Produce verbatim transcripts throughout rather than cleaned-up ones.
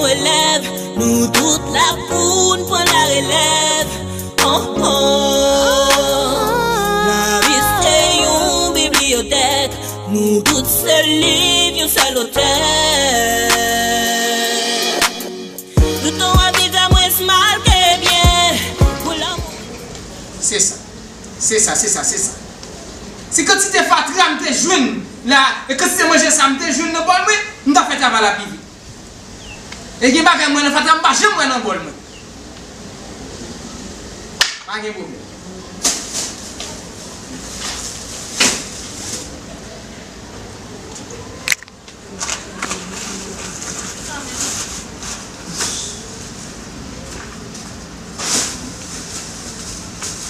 Elèv, nou tout la pou n pran larelèv. Oh, oh. Lavi se yon bibliyotèk, nou tout se liv yon sèl otè. Tout on avi a mwens mal ke byen pou lanmou. Se sa. Se sa, se sa, se sa. Si kantite fatra m te jwenn la, e kantite manje sa m te jwenn nan bòl mwen, m ta fè travay la pi vit. E gen bagay mwen nan fatra, m pa janm wè nan bòl mwen. Pa gen pwoblèm.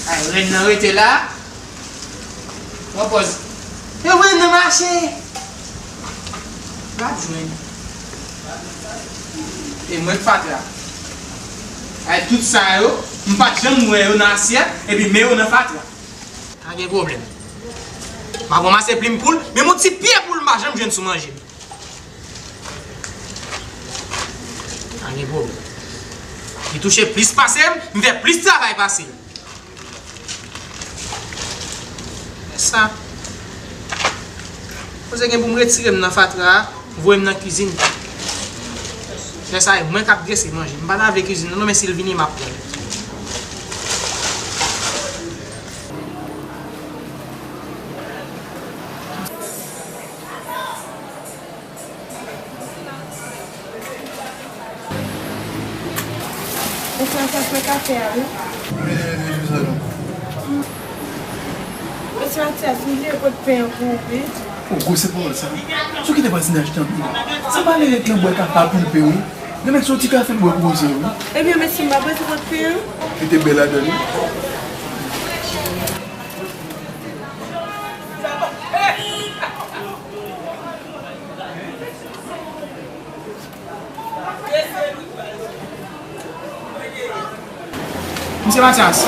Ay, rèn nan rete la. Pran pòz. E rèn nan mache. L ap jwenn. E mwen k fatra. Ay, tout sa yo, m pa t janm wè yo nan asyèt, epi men yo nan fatra. Pa gen pwoblèm. M ap ranmase plim poul, menm yon ti pye poul m pa janm jwenn sou manje m. Pa gen pwoblèm. Li touche plis pase m, m fè plis travay pase l. Fè sa. Poze gen pou m retire m nan fatra a, voye m nan kizin. Fè sa, e mwen k ap drese manje. M pa lave kizin nan non, men si l vini, m ap pran l. Mesye Matyas, mwen kafe a, wi. Mesye Matyas, m bliye pote pen an pou ou, wi. O, gwo se pawòl sa. Sou kite vwazinaj tanpri. Se pa lè rèk lan bwè kafe a pou l pe, wi. Nan mèt se yon ti kafe l bwè pou koze, wi. Ebyen, mesye, m pa prese pote pen an. Li te bèl ladan l, wi. Misye Matyas,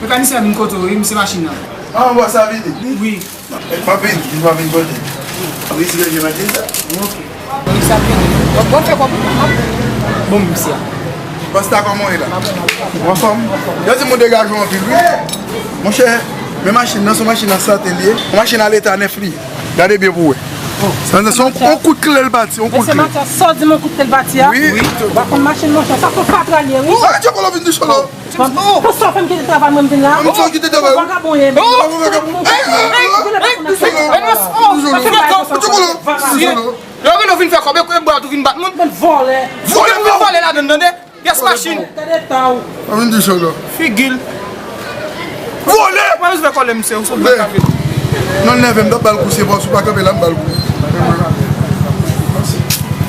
mekanisyen vin kote w, wi, misye machin nan. Ah, anba sa vini? Wi. M ap vin, m ap vin kote. Wi, si yo je maten sa. Ok. Wi, sa vini. Bon, bon, fè kòb. Bon, misye. Pasta, kòman w ye la? Ou anfòm? Yo di m ou degaje w anpil, wi. Monchè, men machin nan, se yon machin nan sante li ye. Yon machin a leta nèf li ye. Gade byen pou w wè. Sa se yon, yon kout kle l bati, yon kout kle. Mesye Matyas, sa w di m yon kout kle l bati a? Wi. Ou pa konn machin, monchè, sa se yon fatra li ye, wi. Arete kolo, vin di solo. Pou sa w fè m kite travay mwen, m vin la? Mwen sa w kite travay ou? Vagabon ye. Vagabon. Ey, ey, ey, ey, doucement. Vin di solo. Lè w rele w vin fè kòb, e bwa tou vin bat moun. Vòlè. Vòlè, vòlè ladann, tande? Pyès machin. Gade eta w. Mwen vin di solo. Figi l. Vòlè! Mwen bezwen kòlè misye, ou sot nan kafe. Non, nève m, m t ap ba l kou, se bòs ou pa kanpe la, m ba l kou.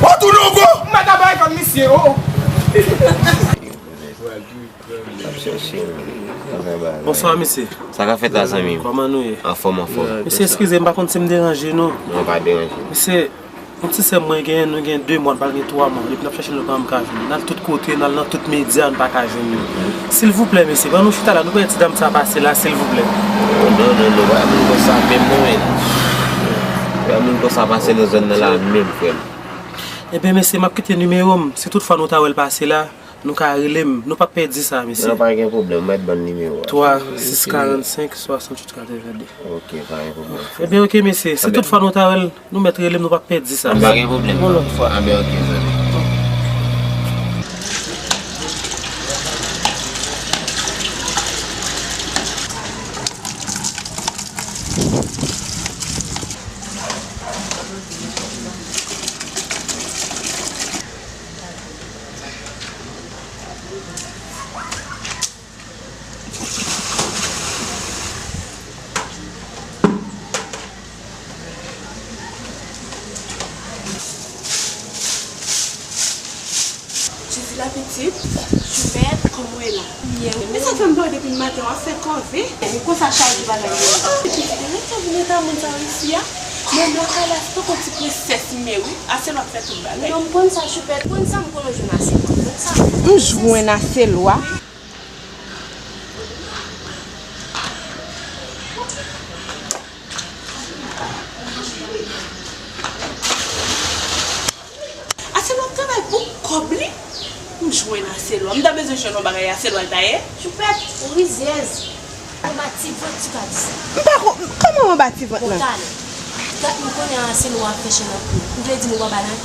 Ou tounen ankò? M mèt ap bay kòb misye, o, o. Bonswa, mesye. Sa k ap fèt la, zanmi m? Kòman nou ye? Anfòm, anfòm. Mesye, eskize m, m pa konn si m deranje nou. Non, pa deranje. Mesye, yon ti sè mwen genyen, nou gen de mwa, l pral gen twa mwa. Depi n ap chèche l, nou pa janm ka jwenn li. N al tout kote, n al nan tout medya, nou pa ka jwenn li. Silvouplè, mesye, ban nou chita la, nou pèdi ti dam sa pase la, silvouplè. Non, non, non, pa moun konsa menm non, men. Pa moun konsa pase nan zòn nan la menm, frè m. Ebyen, mesye, m ap kite nimewo m. Si toutfwa nou ta wè l pase la, nou ka rele m. Nou p ap pèdi sa, mesye. Non, pa gen pwoblèm, mèt ban nimewo a. Twa sis karannsenk swasanntuit katrevende. Ok, pa gen pwoblèm. Ebyen, ok, mesye. Si toutfwa nou ta wè l, nou mèt rele m, nou p ap pèdi sa. Pa gen pwoblèm. Yon lòt fwa. Anben, ok, zanmi. Jezi la pitit, Choupèt, kòman w ye la? Byen. Men sa k fè m pa wè w depi maten, w ap fè kòve. Ou konsa chaje bagay yo. Pitit, men sa vin eta moun sa yo isi a? Men lakay la, se tankou ti prensès m ye wi. Aselwa k fè tout bagay. Non, m konn sa, Choupèt. Konn sa, m konn ou jwenn Aselwa. Konn sa. M jwenn Aselwa. Aselwa ap travay pou kòb li. Jwenn Aselwa. M ta bezwen jwenn yon bagay Aselwa l ta ye. Choupèt, ou rizyèz. Anba ti vant, ti ka di sa. M pa ko-, kòman anba ti vant lan? Bon, talè. Dat m konnen Aselwa ap fè chen nan kou. Ou vle di m ou pa ba l anyen?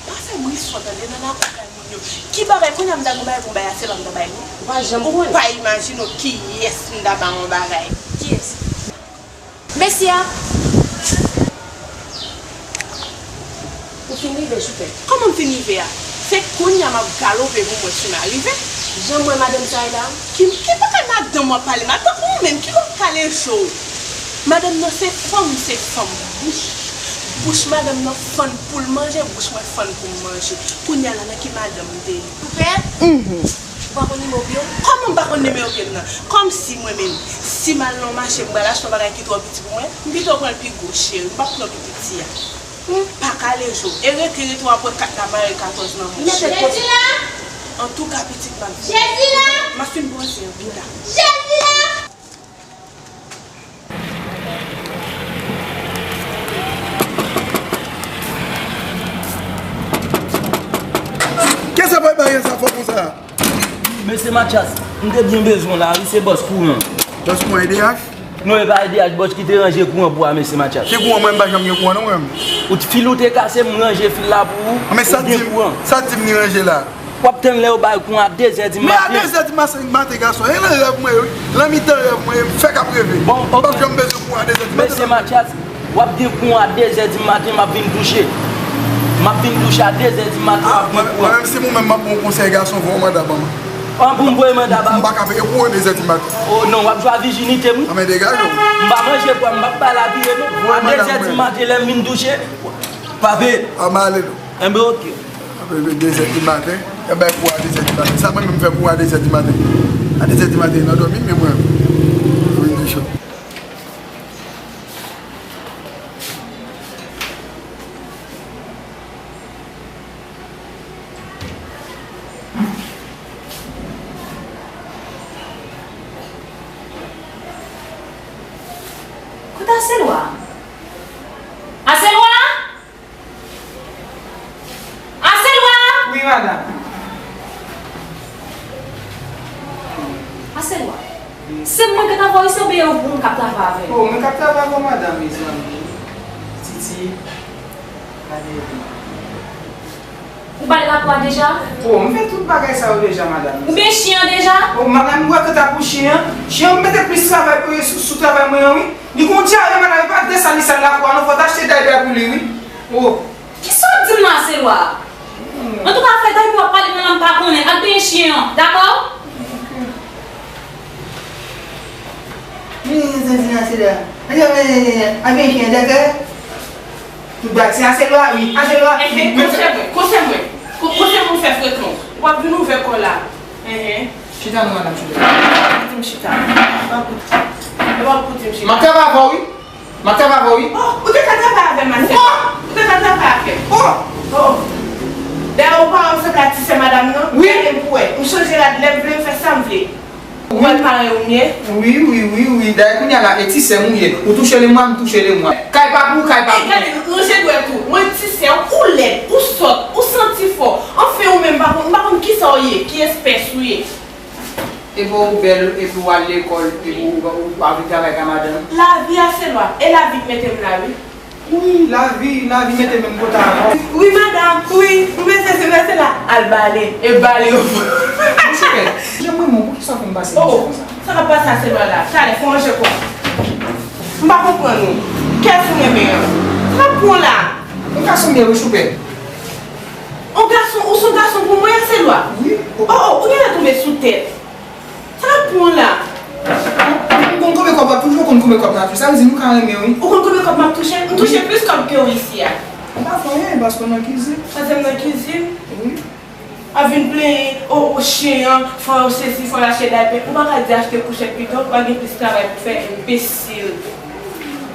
Pa fè bri sò tande nan lakou kay moun yo. Ki bagay, kounye a m ta gon bagay pou m bay Aselwa m ta bay nou. Ou pa janm konnen. Ou pa imajine w kiyès m ta ba yon bagay. Kiyès? Mesye a! Ou fin rive, Choupèt. Kòman m fin rive a? Se kounye a m ap galope pou m wè si m a rive. Jan m wè madanm sa ye la. Ki, ki bagay madanm w ap pale? Madanm ou menm, ki lòt kale cho w? Madanm nan se fanm, se fanm. Bouch, bouch madanm nan fann pou l manje, bouch mwen fann pou m manje. Kounye a la, nan ki madanm m te ye? Choupèt? Mhm. Ou pa konn nimewo pye w? Kòman m pa konn nimewo pye m nan? Kòmsi mwen menm, si m al nan yon mache, m pral achte yon bagay ki twò piti pou mwen, m pito pran l pi gwo, cheri, m p ap pran pi piti a. M pa kale je w. E rete, rete, w ap wè kat la mare katòz nan bouch. Jezi la! Antouka, pitit, m ap vin. Jezi la! M ap fin bwase an pita. Jezi la! Kisa bay bagay sa fò konsa? Mesye Matyas, m te byen bezwen w la, wi, se bòs kouran. Bòs kouran E D H? Non, e pa E D H, bòs ki te ranje kouran pou a, mesye Matyas. Ki kouran? Mwen, m pa janm gen kouran, non, mwen. Ou t-, fil ou te kase, m ranje fil la pou ou, ou gen kouran. Sa di m li ranje la. W ap tann lè yo bay kouran a de zè di maten. Men a de zè di maten, maten, gason, e nan rèv mwen ye, wi. Nan mitan rèv mwen ye, m fèk ap reve. Bon, ok. M p ap janm bezwen kouran a de zè di maten. Mesye Matyas, w ap gen kouran a de zè di maten, m ap vin touche. M ap vin touche a de zè di maten, w ap gen kouran. Mwen menm, si mwen menm m ap ba w konsèy, gason, voye manda ban mwen. An, pou m voye manda ba ou? M pa ka peye kouran de zè di maten. O non, w ap jwe a vijinite m, wi. Anben degaje w. M pa manje pwa, m p ap bay lapiye, non. A de zè di maten, lè m vin touche, pa peye. Anben ale non. Enben, oke. Apre de zè di maten, e bay kou a de zè di maten. Sa mwen menm fè kou a de zè di maten? A de zè di maten, nan dòmi, men mwen, mwen vin di cho. Kote Aselwa? Aselwa! Aselwa! Wi, madanm. Aselwa, se mwen k ap travay isi oubyen yon moun k ap travay avè w? O, mwen k ap travay avè w, madanm, mezanmi. Titi, gade. Ou ba l lakou a deja? O, m fè tout bagay sa yo deja, madanm. Ou bay chen an deja? O, madanm, ou wè kanta pou chen an? Chen an, m mete plis travay pou, sou, sou travay mwen an, wi. Li gon dyare, madanm, e pa de sa li sal lakou a, non, fò w t achte daypè pou li, wi. O. Kisa w ap di m la, Aselwa? Antouka, afè daypè w ap pale mwen la, m pa konnen. Al benyen chen an, dakò? Al benyen chen an, dakò? Tout bak se Aselwa, wi. Aselwa. Enhen, konsèy mwen, konsèy mwen. Ko-, konsèy mwen fè frekan. W ap vin ouvè kò la. Enhen. Chita non, madanm, chita. W ap koute m chita. W ap koute. W ap koute m chita. M ap travay avè w, wi. M ap travay avè w, wi. O, ou te ka travay avè m, Aselwa. Ou te ka travay avè m. O. Dayè, ou pa wè m sanble a ti sè madanm nan? Wi. Gade m pou wè. M chanje rad lè m vle, m fè sa m vle. Ou wè l parèy ou m ye? Wi, wi, wi, wi. Dayè, kounye a la, e ti sè m ou ye. Ou touche le mwa, m touche le mwa. Kay pa pou ou, kay pa pou ou. E gade, ranje dwèt ou. Mwen ti sè w, ou lèd, ou sòt, ou santi fò. Anfen, ou menm, m pa konn, m pa konn kisa w ye, ki espès ou ye. Epi w bèl, epi w al lekòl, epi w, w, w al vin travay kay madanm. Lavi, Aselwa, e lavi k mete m la, wi. Wi, lavi, lavi mete m menm kote avè w. Wi, madanm, wi, m bezwen se vèse la. Al bale, e bale yo. Monchè, jan mwen, mwen, poukisa w fè m pase konsa? O, sa k ap pase Aselwa la? Talè, fò ranje kò. M pa konprann ou. Kiyès ou renmen an? Sa k ap pran w la? Yon gason m ye, wi, Choupèt. Yon gason, ou se yon gason pou mwen, Aselwa? Wi. O, o, ou genlè tonbe sou tèt. Sa k ap pran w la? M konn konbyen kòb w ap touche, ou konn konbyen kòb m ap touche. Sa vle di nou ka renmen, wi. Ou konn konbyen kòb m ap touche? M touche plis kòb ke w isi a. M pa fè anyen, paske w nan kizin. Paske m nan kizin? Wi. W ap vin plenyen, o, o, chen an, fò sesi, fò l achte daypè. Ou pa ka di achte kouchèt pito, ou pa gen plis travay pou fè, enbesil.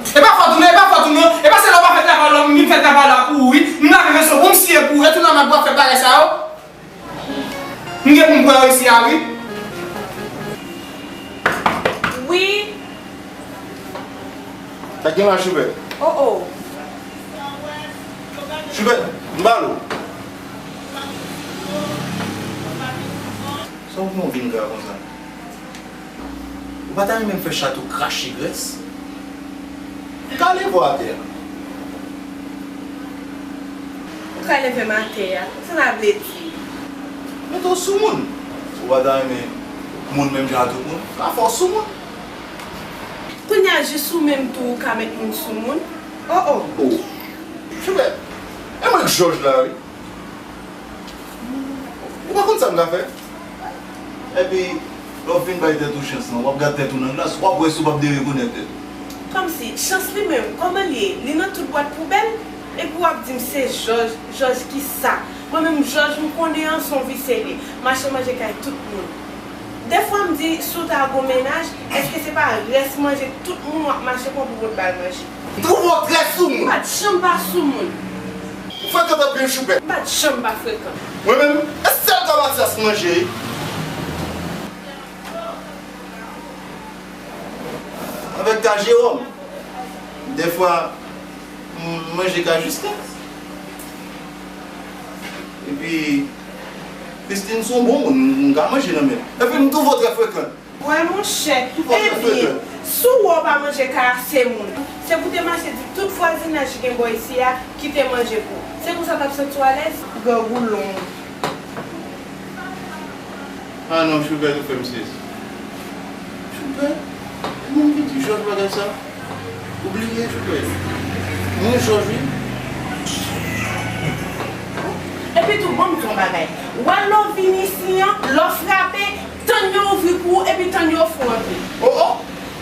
E pa fòt ou non, e pa fòt ou non. E pa se lè w pa fè travay la, m vin fè travay la pou ou, wi. M lave veso pou m siye pou ou, e tou nan mwen pou w ap fè bagay sa yo. M gen pou m pran yo isi a, wi. Wi. Sa k gen la, Choupèt? O, o. Choupèt, m pale w. Sa w gen w vin gra konsa? Ou pa ta renmen m fè chat ou krache grès? Ou ka leve w atè a. Ou ka leve m atè a? Sa sa vle di? Mete w sou moun. Ou pa ta renmen moun menm jan ak tout moun? Ou ka fè w sou moun. Kounye a, jis ou menm tou, ou ka met moun sou moun? Oh, oh. Oh. Chouplè, e mwen k jòj la, wi. Ou pa konn sa m ka fè? Epi, lè w fin bay tèt ou chans lan, w ap gad tèt ou nan glas, w ap wè si w p ap derekonèt tèt ou. Kòmsi, chans li menm, kòman l ye? Li nan tout bwat poubèl? Epi w ap di m se jòj, jòj kisa? Mwen menm, jòj m konnen an, se yon visye li. Mache manje kay tout moun. Dèfwa m di, si w ta gon mennaj, èske se pa rès manje tout moun w ap mache pran pou w pot ba l manje? M twouve w trè sou moun. M pa t janm pa sou moun. Ou frekan anpil, Chouplè. M pa t janm pa frekan. Mwen menm, e sèl ka Matyas manje. Avèk ka Jewòm. Dèfwa, m manje ka Jisten. Epi, Christine se yon bon moun, m ka manje nan men l. Epi, m twouve w trè frekan. Wè, monchè. Ebyen, si w wè w pa manje ka ase moun, se pou w te mache di tout vwazinaj ki gen bò isi a kite manje pou w. Se konsa w t ap santi w alèz? Grangoulon. Ah non, Chouplè, ou fè m sezi. Chouplè? E moun ki di jòj bagay sa? Ou bliye, Chouplè? Mwen jòj, wi. Epi tou, ban m di w yon bagay. Wè lè w vin isi an, lè w frape, tann yo ouvri pou ou, epi tann yo ofri w antre. Oh, oh!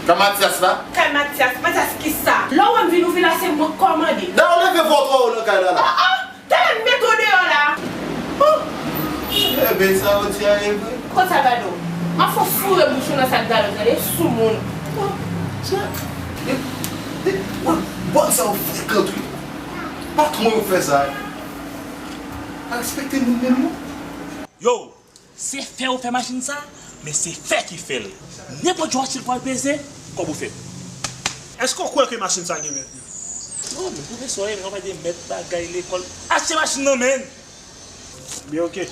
Ka Matyas la? Kay Matyas. Matyas kisa? Lè w wè m vin ouvri la, se mwen k kòmande. Dayè, w leve vwa w twò wo nan kay la, la. Oh, oh! Talè m mete w deyò la. Oh! Enben, sa yo di a ye vre. Kot Salvador? M ap fè w foure bouch ou nan sak galo, tande? Sou moun. Oh, se, e, e, bon, bon, sa yo frekan tou. Patwon yo fè sa. Pa respekte moun menm, non. Yo! Se fè ou fè machin sa, men se fè ki fè l. Nenpòt jan w achte l pou al peze, kòb ou fèt. Èske w kwè ke machin sa gen mèt li? Non, men pwofesè, w ap pale de mèt bagay lekòl. Achte machin nan, men! Byen, oke.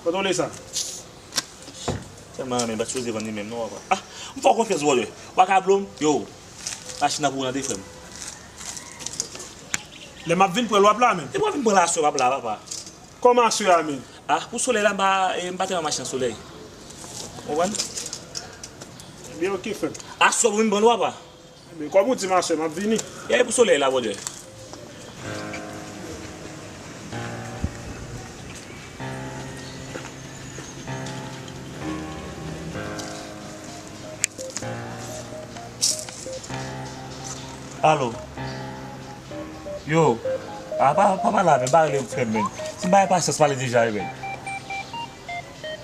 Kontwole sa. Tèlman renmen, m pa t sipoze vann li menm non, papa. Ah, m fè w konfyans, brother. W pa ka blo m? Yo, machin nan pou ou tande, frè m. Lè m ap vin pran l, w ap la menm? Depi w ap vin pran l aswè, w ap la, papa. Kòman aswè a menm? Ah, pou solèy la, m pa, eh, m pa tèlman mache nan solèy. Ou konprann? Ebyen, oke, frè m. Aswè pou vin pran l, papa. Ebyen, kòm ou di m aswè, m ap vini. E pou solèy la, brother. Alo. Yo. A, pa, pa pale avè m, pa rele m frè m, menn. Si m pa gen pasyans, pale deja, wi, menn.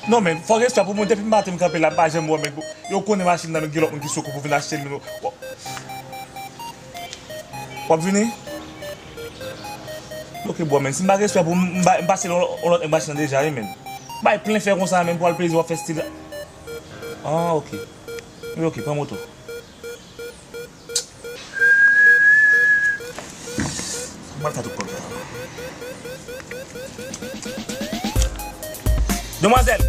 Non, men, fòk respè pou moun. Depi maten m kanpe la, m pa janm wè, men, yo konnen machin nan, men gen lòt moun ki sou kou pou vin achte l, men w ap vini? Ok, bro, men, si m pa gen respè pou m, m ba-, m pase yon lòt, yon lòt nèg machin nan deja, wi, men. Bay plen fè konsa, men, pou al peze, w ap fè stil. Ah, ok. Wi, ok, pran moto. Mwen fè tout kòb sa. Demwazèl!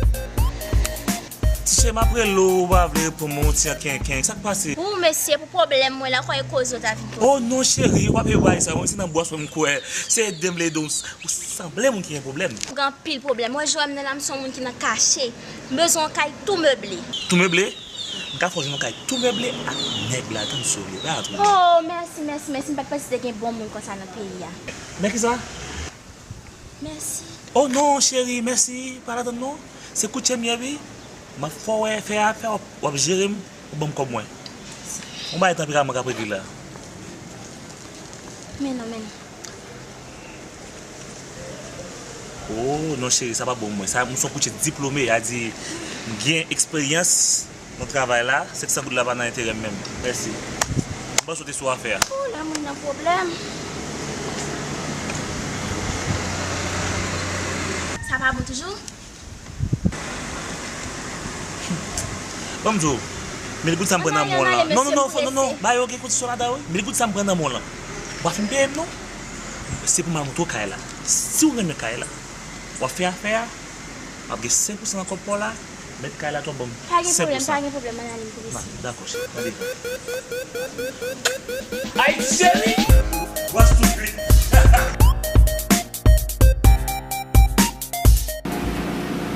Tichè, m ap rele w, ou pa vle reponn mwen, ou ti an kenken. Sa k pase? Ou, mesye, pou pwoblèm mwen la, kwè e koze w ta vin poze. Oh non, cheri, ou pa peye bagay sa. Mwen, se nan bwòs mwen m kwè. Se ede m, m ede w. Ou sanble moun ki gen pwoblèm. Ou gen anpil pwoblèm. Wè, Joèm nan la, m se yon moun ki nan kache. M bezwen yon kay tou meble. Tou meble? M ka fè w jwenn yon kay tou meble ak nèg la, tann sou li, pa twouble. Oh, mèsi, mèsi, mèsi. M pa t panse te gen bon moun konsa nan peyi a. Men kisa? Mèsi. Oh non, cheri, mèsi. Pa ladann non. Se koutje m ye, wi. M ap fè w wè, fè afè, w ap, w ap jere m, w ap ban m kòb mwen. Yon bagay tanperaman k ap regle la. Men non, men non. Oh, non, cheri, sa pa bon pou mwen. Sa, m se yon koutje diplome, a di, m gen eksperyans nan travay la, senk san goud la pa nan enterè m menm. Mèsi. M panse w te sou afè a. Oh, lè moun nan pwoblèm. Sa pa bon toujou? Ban m di w, mil goud sa m pran nan men w lan. Non, non, non, non, non, ba yo gen kondisyon ladan, wi. Mil goud sa m pran nan men w lan. W pa fin peye m, non. Se pou m al montre w kay la. Si w renmen kay la, W ap fè afè a, w ap gen senk pousan nan kòb pa w la, mèt kay la tou ap ban m senk pousan. Pa gen pwoblèm, pa gen pwoblèm, ann ale m kote sa. Dakò, cheri, mande. Ayiti cheri! What's to drink?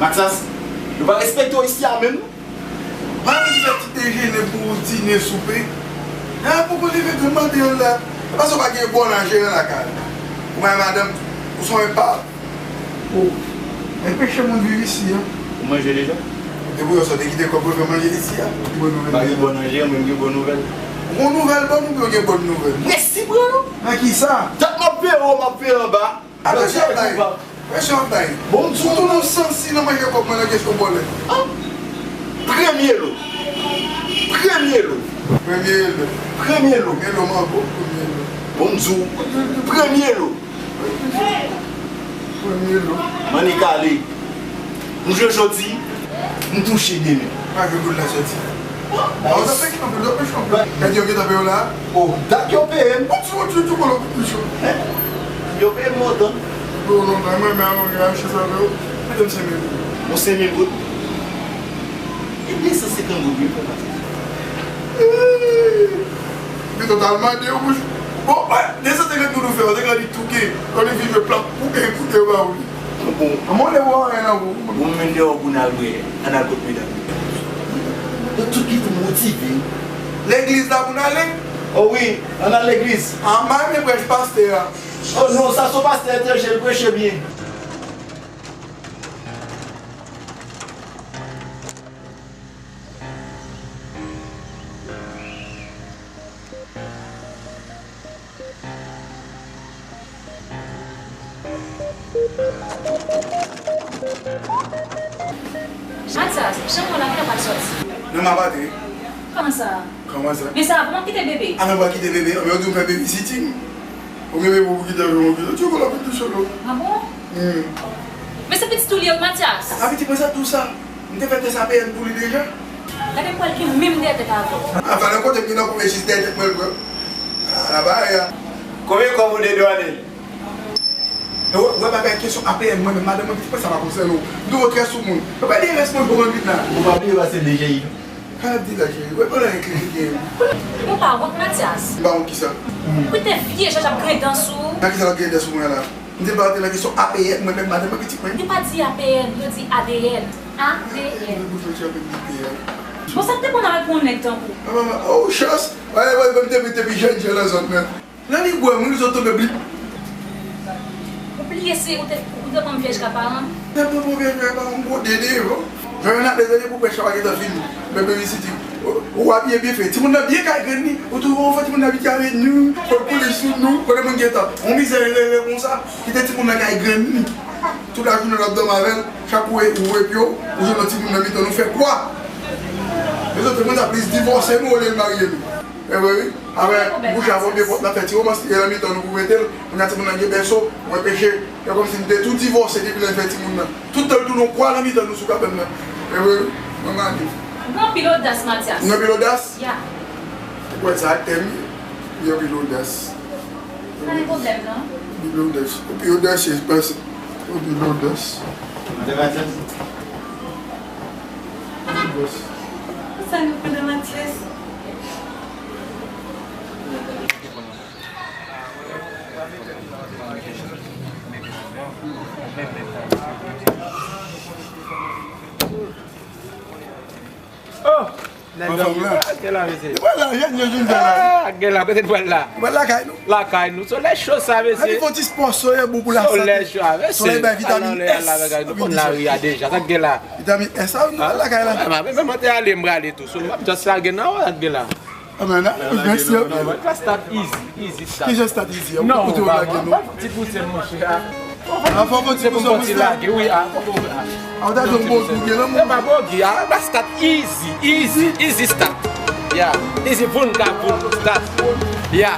Mathias, yo pa respekte w isi a menm. Mami ki fè ti dejene pou dine, soupe. Lè a poko leve granm maten an la. E paske w pa gen bon nan jere lakay la. Ou bay madanm, ou son epav. Oh. Men peche moun viv isi a. Ou manje deja? Depi ou sot te kite kòb pou fè manje isi a. Ki bon nouvèl? Pa gen bon nan jere, mwen gen bon nouvèl. Ou gon nouvèl ban nou, ou gen bon nouvèl? Mèsi, bro. Nan ki sa? Dat m ap peye wo, m ap peye anba. Atè, se ap bay. Presyon ap bay. Bon, m di w, tou nou sansi nan manje kòb mwen nan kesyon bòlèt. An? Premye lo. Premye lo. Premye lo. Premye lo. Premye lo, mango. Premye lo. Bon, m di w, premye lo. Premye lo. M annik ale. M jwe jodi, m touche demen. Pa jwe goud la soti. Ba, yo ta fè ki anpil, yo pèch anpil. Nèg yo gentan peye w la? Oh, dat yo peye m. Bon, ti, ti, ti, kolo, ti, ti. Yo peye m lontan. Yo lontan, mwen, men, mwen, mwen, achte sa, yo. Mete m senk mil goud. Bon, senk mil goud. E de san senkant goud, wi, frè Mathias. Wi. Li totalman de wouj. Bon, wè, de san senkant goud ou fè, ou te ka di touke. Ou te vin jwe plap pou ekoute yo ba ou li. Bon. Anmwey, ou lè wè anyen nan ou. Bon, men deyò pou n al bwè, ann al kot medam. Yo tout gentan motive. Legliz la pou n ale? O wi, ann al legliz. A, m pa renmen prèch pastè a. O non, sa se yon pastè etranje, l preche byen. Mathias, chanm mwen la, kilè w pral sòti? Nan m ap antre. Kòman sa? Kòman sa? Men sa, pou m ap kite bebe? A, men w ap kite bebe? Anben, yo di w fè babysitting. Ou gen bebe pou w kite avè w, ou kite. Ti kòlòk, ti solo. A bon? Hmm. Men se pitit ou li ye, Mathias? A, pitit mwen sa, tou sa. M te fè tès A P N pou li deja. Gade pral gen menm dèyè tèt avè w. A, valè kote m gen nan kouve jis dèyè tèt mwen l pran. A, la bagay la. Konbyen kòb ou te dwe ane? E w, w wè bagay kesyon A P N, mwen menm, madanm mwen, pitit mwen, sa pa konsène w. M twò trè sou moun. Yo pa gen rès mwen pou mwen vin la. Ou pa bliye pase D G I non. Ka ap di la, cheri. Wè, wè, la eklere gen. Ou pa wont, Mathias? M pa wont kisa? Pou te vye jan ap griyen dan sou ou. Nan kisa l ap griyen dan sou mwen la? M te ba w te nan kesyon A P N, mwen menm, madanm mwen, pitit mwen. Yo pa di A P N, yo di A D N. A D N. Mwen bouch mwen ti ap di A P N. Bon, sa k te konn avèk yon nèg tankou w? A, manman, oh, chans! Wè, wè, mwen te, te pi jèn, jèn nan zòn nan. Nan li bwè, moun, li sot tonbe bli. Ou bliye se ou te, ou te pran m vyèj ka paran? Te pran m vyèj ka paran, m gwo dede, bon. Jwenn ap bezwen pou prèch la pa gentan fini. Men babysitting. Ou, ou abiye byen fè. Timoun nan byen kay grenn li. Ou tou, ou fè timoun nan abitye avè nou. Fòk pou li sou nou. Kote moun gentan. On mizè rere konsa. Kite timoun nan kay grenn li. Tout lajounen l ap dòmi avè l. Chak ou, ou epi w, ou jwenn yon timoun nan mitan nou fè kwa. Mezanmi, moun sa plis divòse nou olye l marye nou. E vre wi. Apre, bouch la premye pòt la fè ti romans, li nan mitan nou pou mete l. Kounye a timoun nan gen bèso, mwen peche. E kòmsi m te tou divòse depi lè l fè timoun nan. Tout tan l tounen yon kwa nan mitan nou sou kabann nan. E vre wi. Mwen mande. Ou gen anpil odas, Mathias. Ou gen anpil odas? Ya. Ou kwè sa ak tèm li? Ou gen anpil odas. Pa gen pwoblèm, non. Ou pi odasye, ou pi odasye, pase. Ou pi odas. Ou pi odas. Sa nou pran nan Mathias? Oh! Nèg la, gèla, mesye. Li pral la, jèn, jèn, jèn, jèn la. Ah, gèla, kote n pral la? Nou pral lakay nou. Lakay nou. Solèy cho sa, mesye. Ann fè yon ti spò, solèy bon pou lasante. Solèy cho a, mesye. Solèy bay vitamin S. Nou konn lari a deja. Sa gèla. Vitamin S, sa, nou pral lakay la. Ah, men, men, mwen te ale, m prale tou. So, m ap just lage nan, sa gèla. Ah, men, nan, mèsi. Mwen pa start easy, easy start. Ki jan start easy? Non, ou pa lage, non. Ti pouse, monchè. Anfòm, ti pou sòm lage, wi, a, fòk ou, a. A, ou ta jwenn bon tou gen lanmou. E pa bon, Guy, a, ba start easy, easy, easy start. Ya, easy, voun ka voun start. Ya.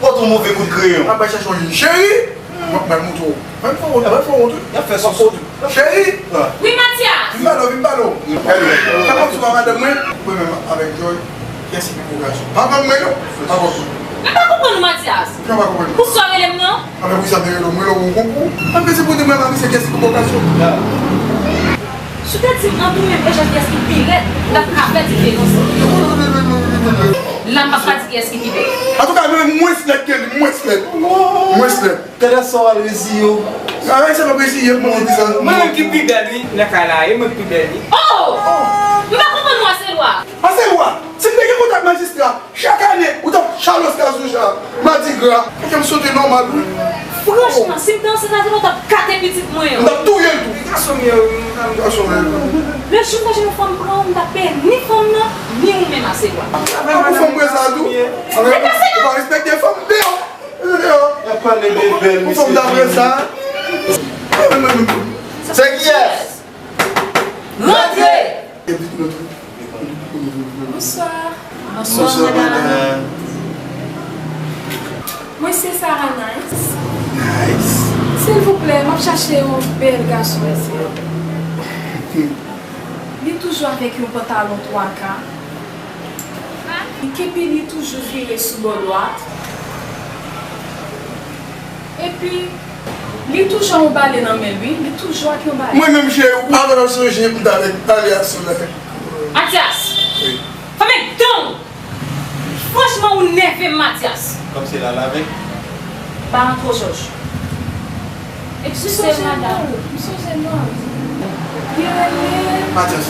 Pote yon move kout kreyon. Ap bay chèche yon cheri. Mwen, mwen montre w. Mwen fè wont, mwen fè wont, wi. Y ap fè sou. Cheri. Wi, Matyas. Vin pale, vin pale. Sa konn sou pa madanm mwen. Mwen menm avèk Joy. Kiyès ki pi gwo gason? Pa konn mwen, non. Pa konn mwen. Mwen pa konprann ou, Matyas. Jan pa konprann mwen. Pou sa w rele m nan? Anben, pou sa m te rele w, mwen rele w yon konkou. Anben, se pou di mwen pa misye kiyès ki pi gwo gason. Si w te di m ant ou menm e Joy kiyès ki pi rèd, m t ap ka fè diferans. La, m p ap ka di kiyès ki pi bèl. Antouka, mwen mwens lèd ke li, mwens lèd. Mwens lèd. Gade sa w al reziye w. Ay, se pa reziye m, mwen di sa. Mwen menm ki pi bèl, wi, nan kay la, e mwen ki pi bèl, wi. Oh! M pa konprann ou, Aselwa. Aselwa, si m te gen kontak majistra, chak ane, ou t ap chale Oscar Souja, Madigra. Fòk m sote nòmal, wi. Franchman, si m te ansent avè w, ou t ap gate pitit mwen yo. M t ap touye l tou. Gason m ye, wi, m gason m ye. Le jou fè yon fanm pran w, m t ap peye ni fanm nan, ni ou menm, Aselwa. Ou fanm mwen sa tou. Ou pa respekte fanm deyò. Y ap pale de bèl mesye. Pou fòm dapre sa. Se kiyès? Rantre! Bonswa. Bonswa, madam. Mwen se Sarah Nice. Nice. Silvouplè, m ap chache yon bèl gason, mesye. Li toujou avèk yon pantalon twa ka. Epi li toujou vire sou bò dwat. Epi, li toujou ak yon bale nan men l, wi. Li toujou ak yon bale. Mwen menm, cheri, ou pa konn sonje m t avèk bale a sou la. Matyas! Wi. Fèmen dan w! Franchman, ou nève m, Matyas. Kòmsi l al avèk. Pa rantre w, Jòj. Egziste, madanm. M sonje non. Li rele Matyas.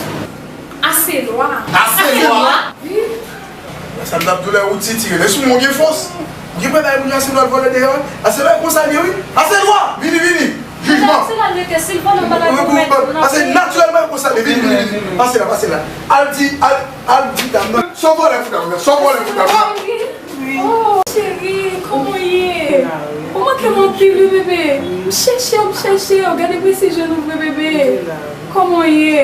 Aselwa. Aselwa? Wi. Sa m t ap di w la, ou titire. Lè sou mwen, ou gen fòs. Ou gen bagay pou di Aselwa al vòlè deyò. Aselwa e konsa l ye, wi. Aselwa! Vini, vini. Jijman. Aselwa rete, si l vòlè, m pa ta pou mèt. Paske natirèlman, e konsa l ye. Vini, vini, vini. Pase la, pase la. Al di, al, al di dam nan. Sa w vòlè fout avè m? Sa w vòlè fout avè m? Oh, cheri, kòman w ye? Ou manke m anpil, wi, bebe. M chèche w, m chèche w. Gade presijon ou vre, bebe. Kòman w ye?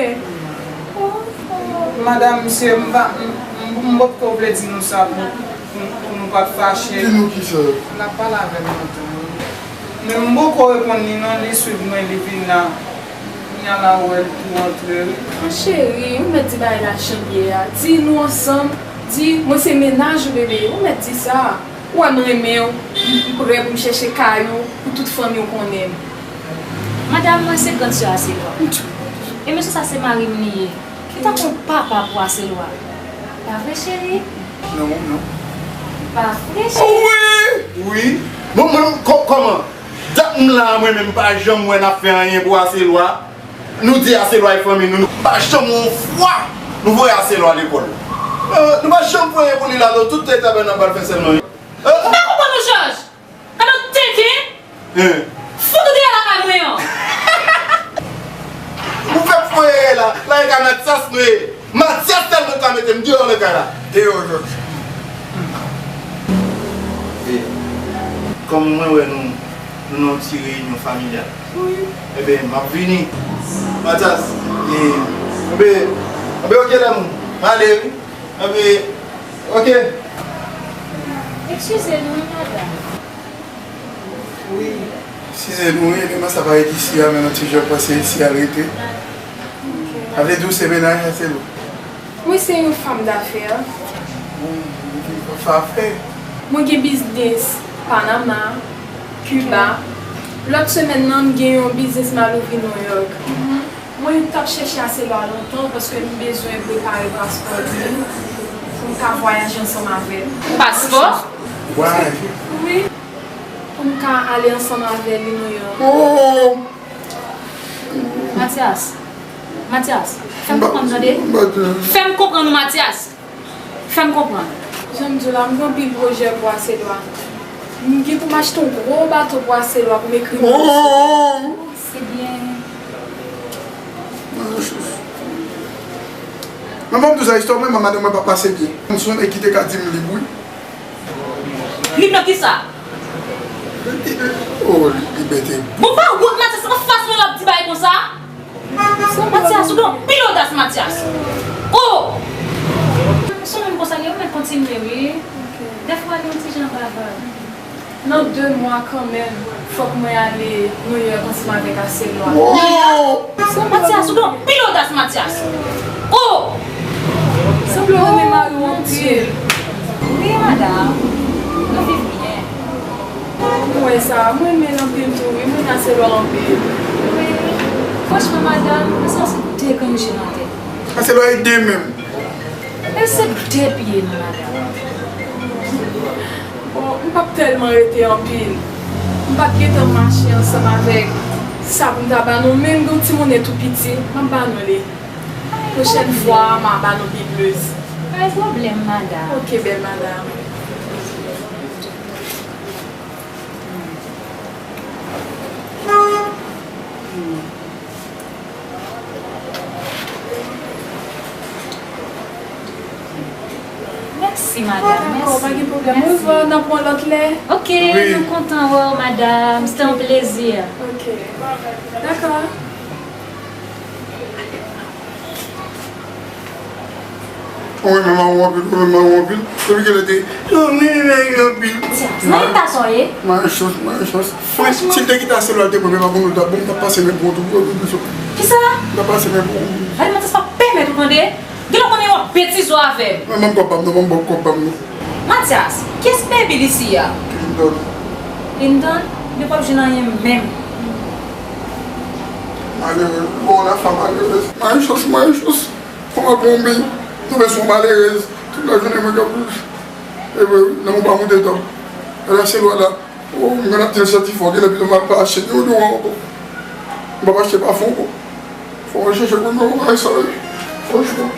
Oh, oh. Madanm, mesye, m pa, m, m, m potko vle di nou sa pou, pou, pou nou pa t fache. Di nou kisa? L ap pale avè m lontan, wi. Men m poko reponn li non, li swiv mwen, li vin la. Ala wè l pou antre wi. An cheri, ou mèt di bagay la jan l ye a. Di nou ansanm, di mwen se mennaj ou bebe, ou mèt di sa. Ou wè m renmen w, m prè pou m chèche kay ou, pou tout fanmi w konnen m. Madanm, mwen se grann sè Aselwa. E mesye sa se mari m li ye. Li tankou yon papa pou Aselwa. Pa vre, cheri? Non, non. Pa vre, cheri? Wi! Wi! Bon, mwen, kò-, kòman? Dat m la, mwen menm, m pa janm wè n ap fè anyen pou Aselwa. Nou di Aselwa e fanmi nou, nou pa janm wè yon fwa nou voye Aselwa lekòl. Euh, nou pa janm fè anyen pou li la, non, tout tan e travay n ap ba l fè sèlman. Euh, Ou pa konprann ou, Jòj? Gade w tenten! Hein? Fout ou deyò lakay mwen an! Ou fèk foyeye la, la e ka Matyas nou ye. Matyas sèlman ka mete m deyò nan kay la. Deyò, Jòj. E, kòm mwen wè nou, nou nan yon ti reyinyon familyal. Wi. Enben, m ap vini. Matyas, e, enben, enben, oke, lanmou. M ale, wi. Enben, oke. Eskize nou, wi, madanm. Wi. Eskize nou, wi, evenman sa parèt isi a, men nou ti jan panse isi a rete. Sa vle di w se mennaj Aselwa? Mwen se yon fanm dafè. Bon, ou vin fè afè. Mwen gen biznis Panama, Kiba. Lòt semèn nan, m gen yon biznis m al ouvri Nouyòk. Mwen t ap chèche Aselwa lontan paske m bezwen prepare paspò li pou m ka vwayaje ansanm avè l. Paspò? Vwayaje? Wi. Pou m ka ale ansanm avè li Nouyòk. Oh! Matyas, Matyas, fè m konprann tande. Fè m konprann ou, Matyas. Fè m konprann. Jan m di w la, m gen anpil pwojè pou Aselwa. M gen pou m achte yon gwo bato pou Aselwa pou m ekri. Oh! Se byen. Mwen ban m tou sa istwa mwen, men madanm mwen pa pase byen. M sonje ki te ka di m lib wi. Lib nan kisa? Oh, libète. Bon, pa wont, Matyas, anfas mwen w ap di bagay konsa? Matyas, ou gen anpil odas, Matyas. Oh! Ou sou moun konsa, ou mèt kontinye, wi. Dèfwa, li yon ti jan bavard. Nan de mwa kanmenm, fòk mwen ale Nouyòk ansanm avèk Aselwa. Matyas, ou gen anpil odas, Matyas. Oh! Sanble w renmen mari w anpil. Wi, madanm. Nou viv byen. Mwen sa, mwen renmen l anpil tou, wi, mwen renmen Aselwa anpil. Wi. Franchman, madanm, mwen santi de grenn je nan tèt. Aselwa e de menm. E se de pye nou, madanm. Bon, m p ap tèlman rete anpil. M p ap gentan mache ansanm avèk sa pou m ta ba nou, men m gen yon ti monnen tou piti, m ap ba nou li. Pwochèn fwa, m a ba nou pi plis. Pa gen pwoblèm, madanm. Oke, bèl madanm. Mèsi, madanm. Dakò, pa gen pwoblèm. Mèsi. Ou va, n ap wè w lòt lè. Ok, wi, nou kontan wè w, madanm. Se te yon plezi. Ok. Dakò. Ou renmen mari w anpil, ou renmen mari w anpil. Depi kilè te, yo, m renmen mari m anpil. Matyas, nan eta sa w ye? Mari chans, mari chans. Franchman. Si m te kite Aselwa, l te pran men pa pou nou, ta bon, m t ap pase men pou ou tou, pou ou tou. Kisa? M t ap pase men pou ou. Gade, Matyas, pa pèmèt ou tande. Genlè w konnen w ap betize w avè m. Mwen, ban m kòb pa m, non, ban m kòb pa m, non. Matyas, kiyès ki nan epi isi a? Clinton. Clinton? Li p ap jwenn anyen menm. Malerèz. Bon, la femme malerèz. Mari chans, mari chans. Kòman pou yon peyi, tonbe sou yon malerèz, tout lajounen mwen k ap, e, nan yon pa moute dòm. Gade Aselwa la, o, m konn ap di l santi fò, genlè pito m al pa achte deodoran ankò. M p ap achte pafen ankò. Fò mwen chèche pou mwen, mwen sa, franchman.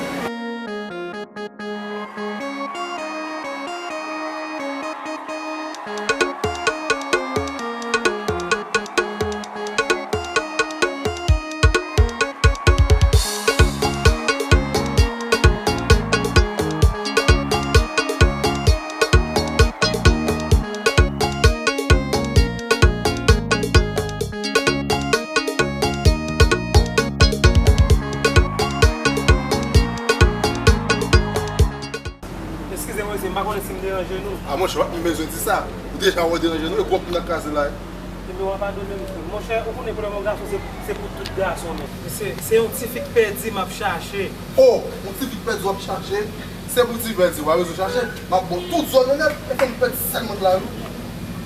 Eskize mwen, mesye, m pa konnen si m deranje nou. A, monchè, w pa menm bezwen di sa. Ou deja wè w deranje nou, e gwòp nou nan kraze la. Nimewo a pa donnen m frè m. Monchè, ou konnen pwoblèm yon gason se, se pou tout gason, men. Se, se yon tifi k pèdi m ap chache. Oh, yon tifi k pèdi w ap chache? Se pou tifi pèdi w pa bezwen chache. M ap ba w tout zòn yo nèt, e fè m pèdi sèlman lari.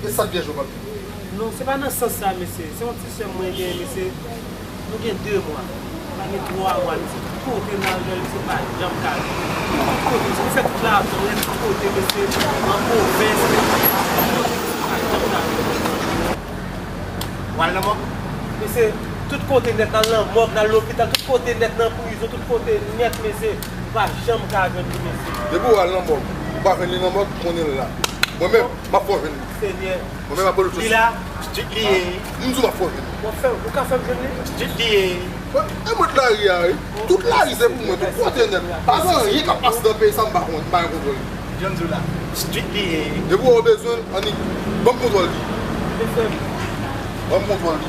E sa k vyèj yo p ap gen. Non, se pa nan sans sa, mesye. Se yon ti sè m mwen genyen, mesye. Nou gen de mwa. Nou pa gen twa mwa, mesye. Tout kote n al jwenn li, se pa janm ka jwenn li. Tout kote, mesye, nou fè tout lavi nou, tout kote, mesye, an pwovens, tout kote, mesye, pa janm ka jwenn li. W al nan mòg? Mesye, tout kote nèt, n al nan mòg, n al lopital, tout kote nèt, nan prizon, tout kote nèt, mesye, nou pa janm ka jwenn li, mesye. Depi w al nan mòg, ou pa jwenn li nan mòg, konnen l la. Mwen menm, m ap fè w jwenn li. Senyè. Mwen menm, apre l sou. Li la, street li ye. M di w m ap fè w jwenn li. W ap fè, ou ka fè m jwenn li? Street li ye. E mwen t lari a, wi. Tout lari se pou mwen, tout kote nèt. Pa gen anyen k ap pase nan peyi sa m pa kont, m pa gen kontwòl li. Jan m di w la, street li ye. Depi w wè w bezwen l, annik, ban m kontwòl li. Ban m kontwòl li.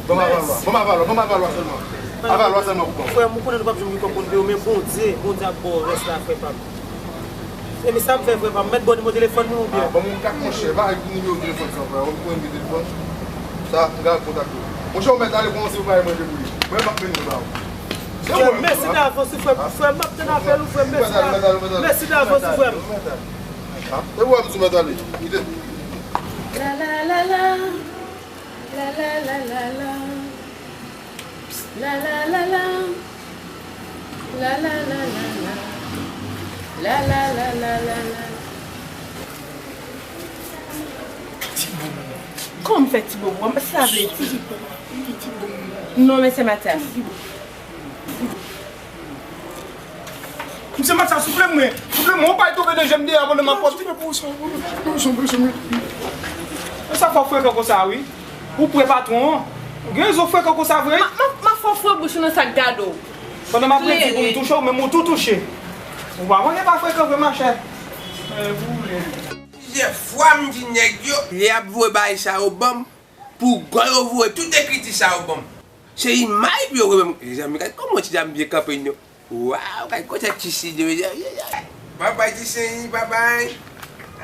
Ban m aval lwa, ban m aval lwa, ban m aval lwa sèlman. Aval lwa sèlman pou ban m. Frè m, ou konnen nou p ap janm gen kòb pou n peye w, men Bondye, Bondye ap ba w rès la, frè pa m. Ebyen sa m fè, frè pa m, mèt ba w nimewo telefòn mwen oubyen? Ah, ban m yon kat, monchè, pa gen nimewo telefòn sa, frè. Ou konnen nimewo telefòn? Sa, m ka kontakte w. Monchè, ou mèt ale, kòmanse prepare manje pou li. Mwen, m ap mennen l ba ou. Frè m, mèsi davans, frè m. Frè m, m ap tann apèl ou, frè m. Mèsi davans, frè m. Ah, e ou a m sou mèt ale. Kite. La la la la. La la la la la. La la la la. La la la la la. La la la la la la. Kòman m fè ti bobo? Sa vle di. Non, men se Matyas. Misye Matyas, souple mwen. Souple mwen, ou pa tonbe nan je m deyò pandan m ap pòte. Sa fè w frekan konsa, wi. Ou pre patwon an. Ou gen rezon frekan konsa vre. M ap, m ap, m ap fè w fre bouch ou nan sa k gade w. Pandan m ap redi pou m touche w, menm ou tou touche. Ou pa manke pa frekan vre, machè. Plizyè fwa m di nèg yo, lè y ap voye bagay sa yo ban m, pou gò yo voye tout ekriti sa yo ban m. Se imaj pou yo voye ban m. Mezanmi, gad kòman ti dam byen kanpe non. Waw, gad kote ti Sidi, mezanmi. Babay ti Sidi, babay.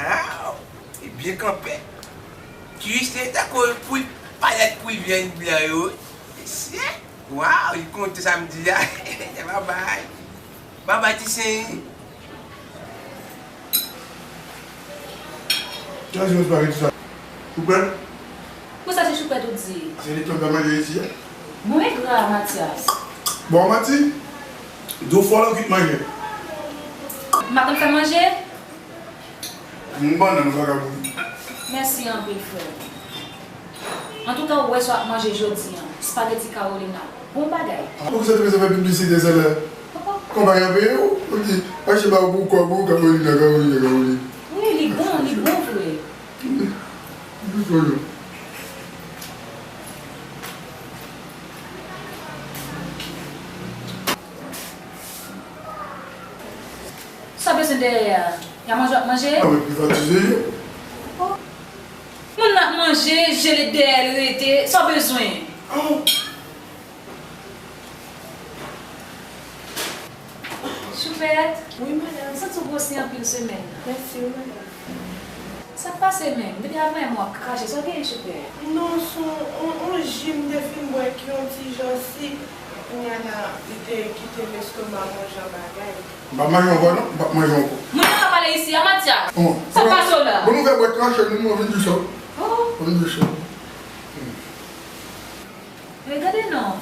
Aw, li byen kanpe. Ti Sidi tankou pwit, palèt pwit vyann blan yo. Mesye, waw, li konte samdi a. Babay. Babay ti Sidi. Kiyès ki espageti sa? Ou prè? Pou sa se choupèt ou di? Se li k ap fè manje isi a? Mwen gra, Matyas. Bon, manti. Di w fò lè w kit manje. M pa konn fè manje? M bannann ou vagabon. Mèsi anpil, frè. Antouka, ou wè sa w ap manje jodi a. Spaghetti Carolina. Bon bagay. Poukisa w te bezwen fè piblisite sa la? Konpayi an peye w, ou di, achte ba ou pou kòb ou, Carolina, Carolina, Carolina. Wi, li bon, li bon vre. Sa bezwen dèyè a? Y a manje w ap manje? A, mwen privatize yo. Moun nan ap manje, je l dèyè l rete, sa w bezwen? Choupèt? Wi, madanm. M santi w gwosi anpil semèn nan. Mèsi wi, madanm. Sa k pase menm? Depi avanyè m w ap krache, sa w genyen, Choupèt? Non, se yon, yon, yon ji m te fin bwè ki yon ti jan sik. Kounye a la, li te kite m estoma m yon jan bagay. M p ap manje ankò non, m p ap manje ankò. Moun nan ka pale isi a, Matyas. Sa k pase w la? Bon, nou fè bwè krache, nou, nou vin di sa. Oh. Vin di sa. Regade non.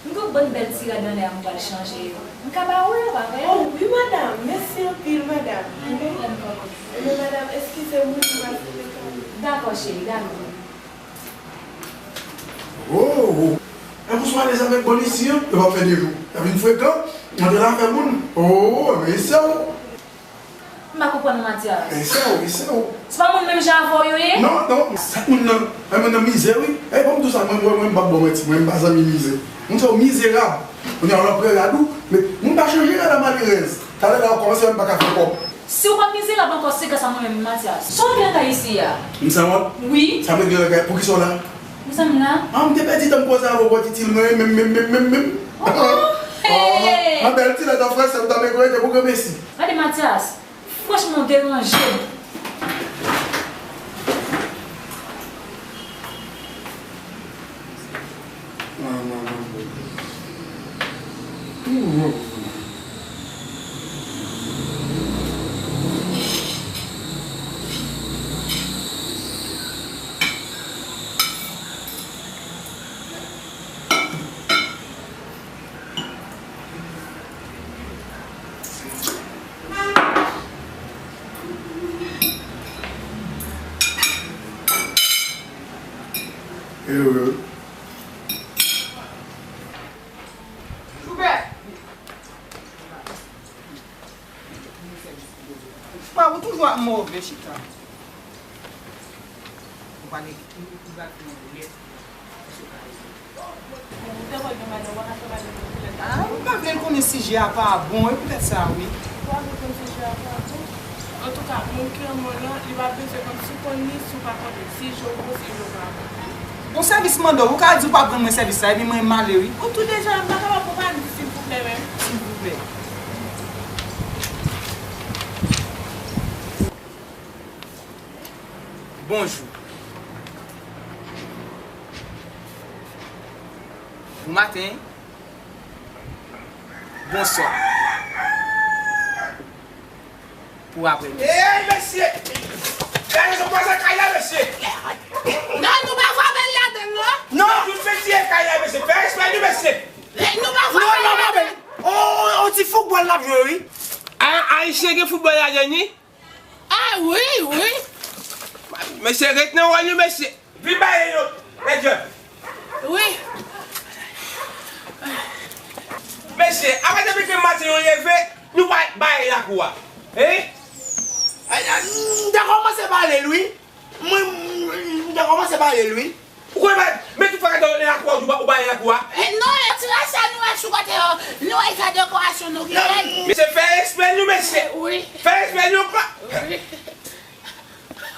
M gen yon bann bèl ti rad anlè a m pral chanje yo. M ka ba ou yo, pa vre? Oh, wi, madanm. Mèsi anpil, madanm. Anben, madanm, eskize m, wi, m pral fouye kay. Dakò, cheri, dakò. Oh, oh. E pou sou alèz avèk bann isi an, yo p ap fè de jou. Y ap vin frekan, antre nan afè moun. Oh, men se w. M pa konprann ou, Matyas. E se w, e se w. Se pa moun menm jan avè w yo ye? Non, non, sa moun nan, e moun nan mizè, wi. E, ban m di w sa, mwen, mwen, mwen, m p ap ba w manti, mwen, m pa zanmi mizè. Moun sa yo mizerab. Kounye a, w ap pran rad ou, men moun pa chanje rad a malerèz. Talè la, w kòmanse wè m pa ka fè kòb. Si w pa mizerab ankò, se gras a mwen menm, Mathias. Sa w ap gen lakay isi a? M sanwont? Wi. Sa mwen gen lakay? Poukisa w la? Mezanmi la. Ah, m te pèdi tan m koze avè w, ou pa t itil mwen menm, menm, menm, menm, menm. Oh, oh, hey! Ma belle, ti lèt an fransè, ou ta mègorete pou granmesi. Gade Mathias, franchman, ou deranje m. Hello. Joubert! Frè, ou toujou ap move chita. Ou pale, ou, ou pral fè yon boulèt. Ou te konn gen madanm, ou pa ka fè madanm yon boulèt. Ah, ou pa vle l konnen sijè a pa bon, e poutèt sa, wi. Ou pa vle konn sijè a pa bon. Antouka, moun ki renmen w lan, li pa bezwen konn si w konn li, si w pa konn li, si je w bon, si je w pa bon. Bon, sèvis mande w, ou ka di w p ap rann mwen sèvis la, epi mwen m ale, wi. Ou tou deja, m pa kapab konprann, silvouplè, menm. Silvouplè. Bonjou. Bonmaten. Bonswa. Pou aprè midi. Ey, mesye! Gade sa pase kay la, mesye! Non, nou pa frape l ladan l, non. Non! Tout mesye kay la, mesye! Fè respè nou, mesye! Eh, nou pa frape l ladan l. On, on, on ti foutbòl n ap jwe, wi. A, Ayisyen gen foutbòl ladan li? Ah, wi, wi. Mesye, ret nan wòl nou, mesye. Vin ba yo, medam. Wi. Mesye, apa depi ke maten yo leve, nou pa bay lakou a? Hein? Ay, ay, m te kòmanse pale l, wi. Mwen, m, m te kòmanse pale l, wi. Ou konn pa, men tout fwa gade w nan lakou a, ou pa, ou pa nan lakou a. Eh, non, e ti rès sa nou wè sou kote yo. Nou wè sa dekorasyon nou genyen. Mesye, fè respè nou, mesye. Wi. Fè respè nou, kwa. Wi.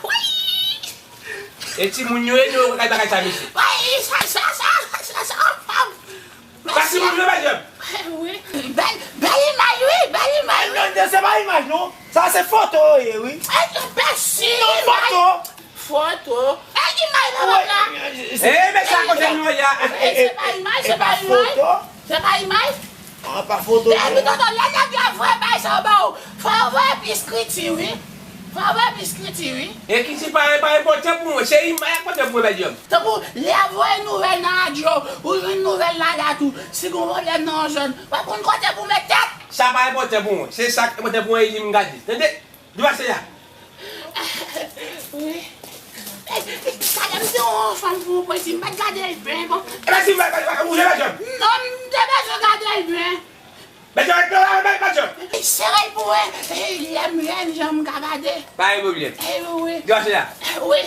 Wi. E timoun yo ye, nou yo kay bagay sa, mesye. Wi, sa, sa, sa, sa, sa, sa, pa timoun yo, medam. Wi. Bèl, bèl imaj, wi, bèl imaj, wi. Non, non, se pa imaj, non. Sa se foto yo ye, wi. Eh, bèl si non, imaj. Foto. Foto. Eh, imaj, pa la. Eh, men sa kote nou ye a. Eh, se pa imaj, se pa imaj. Se pa imaj. Ah, pa foto, non. Epi tonton, lè nèg yo ap voye bagay sa yo ba ou, fò yo voye epi eskriti, wi. Fò yo voye epi eskriti, wi. Eskriti pa, pa enpòtan pou mwen, se imaj enpòtan pou mwen, medam. Tankou, lè y ap voye nouvèl nan radyo, ou jwenn nouvèl la dat ou, si gon pwoblèm nan yon zòn, w ap konn kote pou met tèt. Sa pa enpòtan pou mwen, se sa k enpòtan pou mwen, e li m gade. Tande? Dwa se la. Wi. Talè m te yon fanm pou ou, prezi, m pa t gade l byen, bon. E pa si m pa, pa, pa, ou je pa jòb. Non, m te bezwen gade l byen. Mèt yo ret nan la, mèt, mèt yo. Sere l pou wè, lè m jwenn jan m ka gade. Pa gen pwoblèm. Wi. Dwa se la. Wi.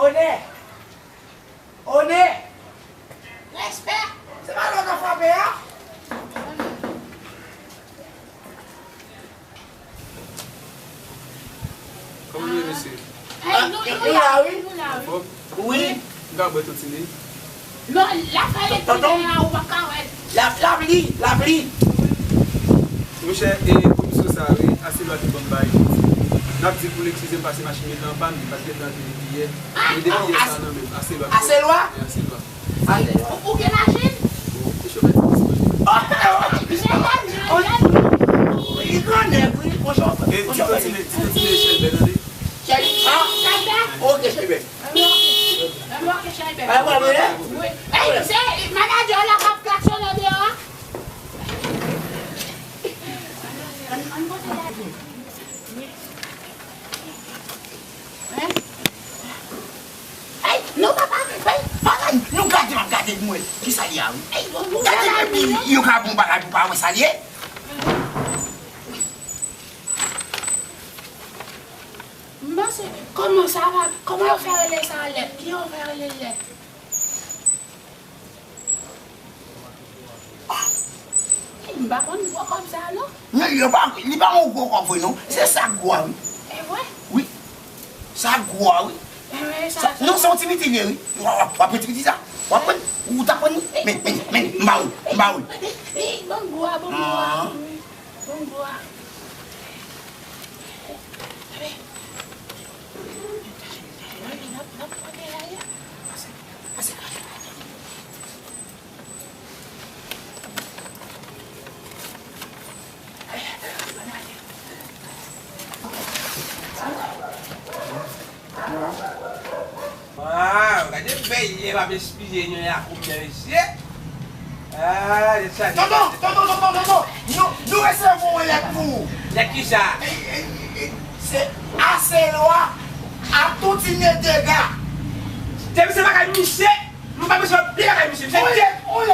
Onè! Onè! Respè! Se pa lè w ka frape a? Kòman nou ye, mesye? Ey, nou, nou la, wi. Nou la, wi. Anfòm? Wi. M ka bwè yon ti nèg? Non, l ap fè tonton, lè a, ou p ap ka wè l. L ap, l ap li, l ap li. Monchè, e, komisyon sa a, wi, Aselwa te ban m bagay pou di. N ap di pou l eskize m pase machin li te anpàn, paske l te antre depi yè. Ah, men depi yè sa nan men m. Aselwa. Aselwa? Wi, Aselwa. Ou, ou gen machin? Bon, e chofè ti bus mwen. Oh, oh, oh. Li grannèg, wi, bon chofè. E, bon chofè. Ti tantine, ti tantine Chèlbè, tande. Chèlbè? Ah, Chèlbè? Ok, Chèlbè. Wi. Ey, se manadjè la k ap klaksonnen deyò a. Ann, ann pote la. Ey, non, papa, ey, papa, nou gade, m ap gade pou mwen. Kisa li a, wi? Ey, bon, bon, gade depi yo ka bon bagay pou pa wè sa li ye. M panse, kòman sa va? Kòman yo fè rele sa lèt? Kijan yo fè rele lèt? M pa konn gwo kòb sa non. Non, li pa, li pa yon gwo kòb vre non. Se sa k gwo a, wi. E vre? Wi. Sa k gwo a, wi. E vre, sa, sa, sa. Non, se yon ti piti li ye, wi. W ap, w ap pran ti piti sa. W ap pran, ou ta pran li. Men, men, men, m ba ou, m ba ou. Ey, ey, ban m gwo a, ban m gwo a. Ah. Wi. Ban m gwo a. Ey. Ey, n ap, n ap pran bagay la. Pase, pase. Waw, gade bèl lè m ap espire yon lakou byen mesye. Ah, se sa. Tonton, tonton, tonton, tonton. Nou, nou resevwa yon lèt pou ou. Lèt kisa? E, e, e, se Aselwa ap toutine dega. Depi se bagay misye, nou pa bezwen pye bagay misye. Misye te,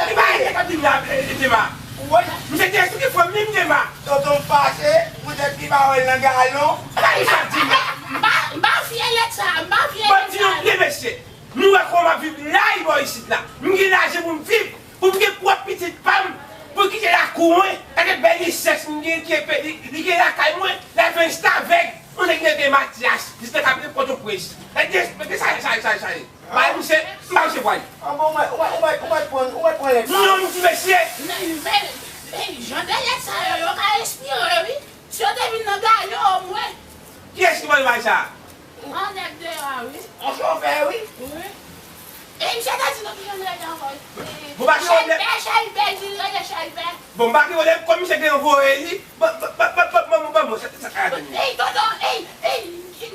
li pa rete kòm li la, e, e, Dema. Misye te esplike fanmi m, Dema. Tonton m fache, poutèt li pa wè l nan galon. Bagay sa, Dema. M pa, m pa fye lèt sa, m pa fye lèt sa. Ban m di nou byen, mesye. Nou wè kòman m ap viv la, bò isit la. M gen lajan pou m viv, pou m gen pwòp pitit pa m, pou l kite lakou mwen. Gade bèl lisans m gen, ki epe, li, li gen lakay mwen, l al fè restavèk. Yon nèg rele Matyas, li te ka vin Pòtoprens. Gade, gade sa, sa, sa, sa ye. Bay misye, bay misye pwal. An bon, ou mèt, ou mèt, ou mèt, ou mèt pran, ou mèt pran lèt sa. Non, m di mesye. Men, men, men, jan de lèt sa yo, yo ka espire, wi. Si yo te vin nan galon, omwen. Kiyès ki voye bagay sa? Yon nèg deyò a, wi. Yon chofè, wi. Wi. E misye te di nou ki jan l rele ankò, wi. Bon, pa chofè. Chèlbè, Chèlbè, di l rele Chèlbè. Bon, m pa gen pwoblèm, kòm misye gen yon voye li, bon, bon, bon, sa, sa, sa, ey, tonton, ey, ey,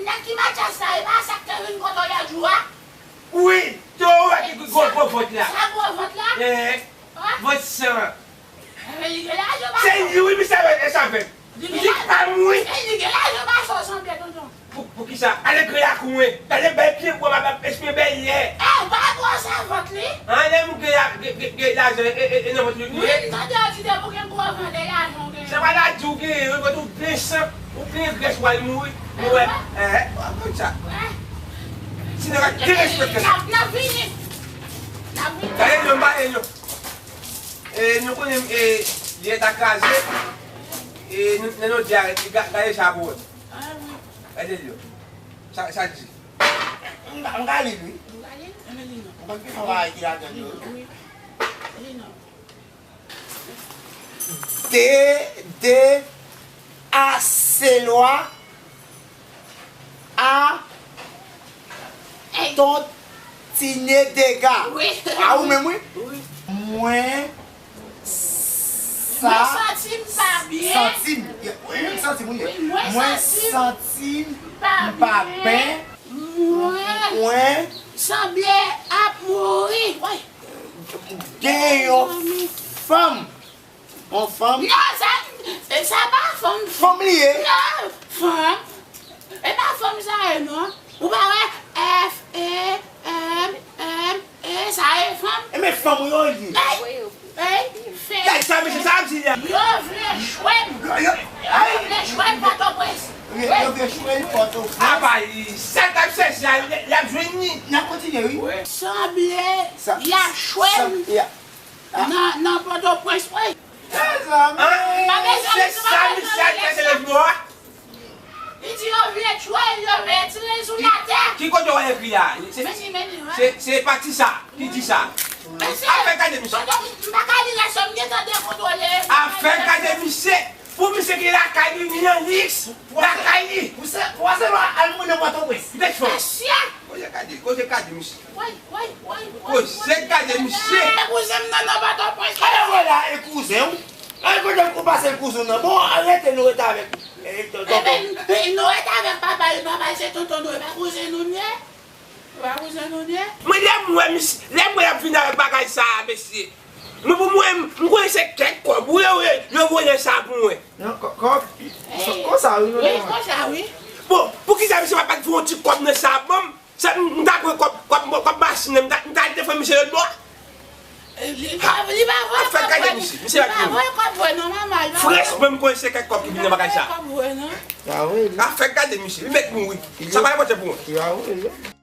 nèg ki Matyas la, e pa sa k te vin kote w yè jou a? Wi, te w wè ki gwo, gwo vant la. Sa gwo vant la? Eh, vant san. Li gen lajan, se li, wi, misye avèk, e sa avèk. Li gen lajan. Li pa mouri. Li gen lajan, pa sa w sanble, tonton. Pou, pou kisa? Ale gre lakou mwen. Gade bèl pye bwa, m ap esprime bèl lè. Eh, pa gwo sa vant li. An, lè moun gen la, gen, gen, gen lajan, e, e, e nan vant li, wi, m tande yo di depi w gen gwo vant, e lajan w genyen. Se pa la di w genyen, wi, kote w plen san, w plen grès, w al mouri. Ou wè? Eh, w ap konn sa. Si nèg la derespekte. N ap, n ap vini. N ap vini. Gade, non, m pa, e, non. E, nou konnen, e, lye ta kraze. E, nou, nou, nou di a, ga-, gade sa pou wè. Ah, wi. Gade li yo. Sa, sa di. M ka, m ka li l, wi. M ka li l? Anben li non. Mwen pa gen bagay ki ladan yo. Wi. Li non. De, de, Aselwa a tontine dega. Wi. A ou menm, wi. Wi. Mwen sa, mwen santi m pa byen. Santi m. Wi, m santi m, wi. Wi, mwen santi m pa byen. Mwen sanble ap mouri. Wi. Gen yon fanm. Yon fanm. Non, sa, sa pa fanm. Fanm li ye. Non, fanm. E pa fanm sa ye, non. Ou pa wè F E M M E, sa ye fanm. E men fanm ou yo li. Ey, ey, fè. Gade sa, mesye, sa ap di la. Yo vle jwe m. Yo, yo, yo vle jwe m Pòtoprens. Yo, yo vle jwe m Pòtoprens. Apa, sa t ap chèche a, l ap jwenn li. N ap kontinye, wi. Sanble, y ap jwe m. Nan, nan Pòtoprens, wi. Mezanmi. Ah, se sa misye al fè se lèv nwa? Li di yo vle tchwe l, yo vle tire l sou latè. Ki kote w ekri a? Se, se pati sa ki di sa. Afè gade misye. Tonton, m pa ka li lè sa, m gentan dekontwole. Afè gade misye. Pou misye gen lakay li, li nan liks. Lakay li. Pou se, pou se lwa al mounen Pòtoprens. Li te fò. Mesye. Koze gade, koze gade misye. Woy, woy, woy, woy. Koze gade misye. E kouzen m nan, nan Pòtoprens. Kòman w la, e kouzen w? Ay, kote w pase kouzen w nan? Bon, rete, nou rete avèk, e, tonton. Eben, nou rete avèk papa l, papa l se tonton nou, e pa kouzen nou n ye? E pa kouzen nou n ye? Mwen, lè m wè misye, lè m wè y ap vin avèk bagay sa a, mesye. Mwen, pou mwen, m konnen se kèk kòb, wi, wi, yo voye sa pou mwen. Non, kò-, kòb, konsa. Wi, konsa, wi. Bon, poukisa misye pa, pa t voye yon ti kòb nan sa a ban m? Sa, m, m ta pran kòb, kòb, kòb machin nan, m ta, m ta al defrann misye lòt bò a. Li pa, li pa voye kòb vre. Li pa voye kòb vre non, manman, li pa voye. Franchman, m konnen se kèk kòb ki vin nan bagay sa. Li pa voye kòb vre non. Afè gade misye, li mèt mouri. Sa pa enpòtan pou mwen.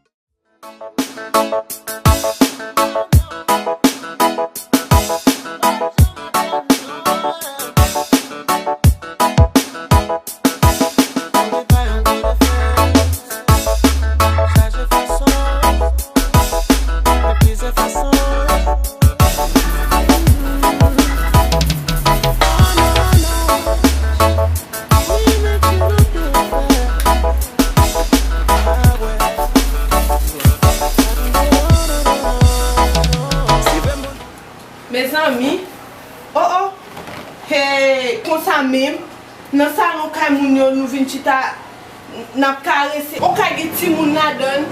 Mezanmi, oh oh, hey, konsa menm, nan salon kay moun yo, nou vin chita, n ap karese. On kay gen timoun ladan l,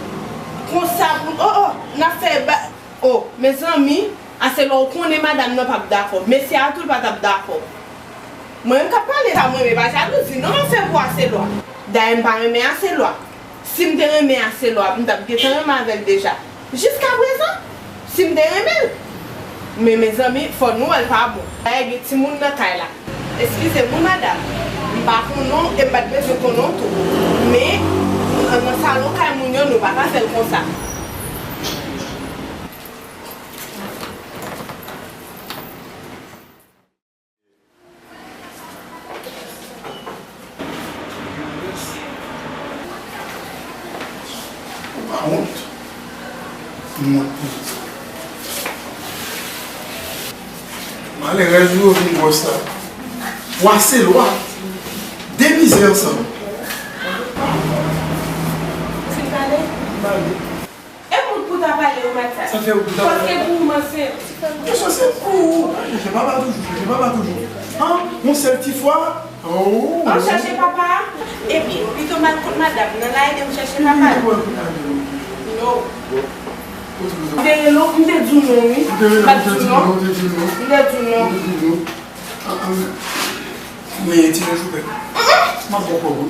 konsa, oh oh, n ap fè ba, oh, mezanmi, Aselwa, ou konnen madanm nan p ap dakò. Mesye a tou, l pa t ap dakò. Mwen menm k ap pale sa, mwen menm, e pa jalouzi non m ap fè pou Aselwa. Dayè, m pa renmen Aselwa. Si m te renmen Aselwa, m t ap gentan renmen avè l deja. Jiskaprezan, si m te renmen l. Men, mezanmi, fò nou wè l pa bon. Dayè, gen timoun nan kay la. Eskize m wi, madanm. M pa konn non w e m pa t bezwen konnen w tou. Men, nan, nan salon kay moun yo, nou pa ka fè l konsa. Ou pa wont? M wont pou ou. Malerèz ou yo vin gwòs la. Wa se lwa. De mizè ansanm. Ou fin pale? M pale. E pou, pou ta pale ou, Matyas. Sa fè ou pou ta pale? Paske pou ou m ansent. Kesyon se pou ou. Chèche papa toujou, chèche papa toujou. An, yon sèl ti fwa. Oh. An chèche papa a? Ebyen, pito m al kot madanm nan la ede m chèche papa a. Wi, wi, wi. Non. M te rele w, m te di w non, wi. M te rele w, m te di w non, m te di w non. M te di w non. M te di w non. An, an, men ti jan choupè. M ap ba w kòb, wi.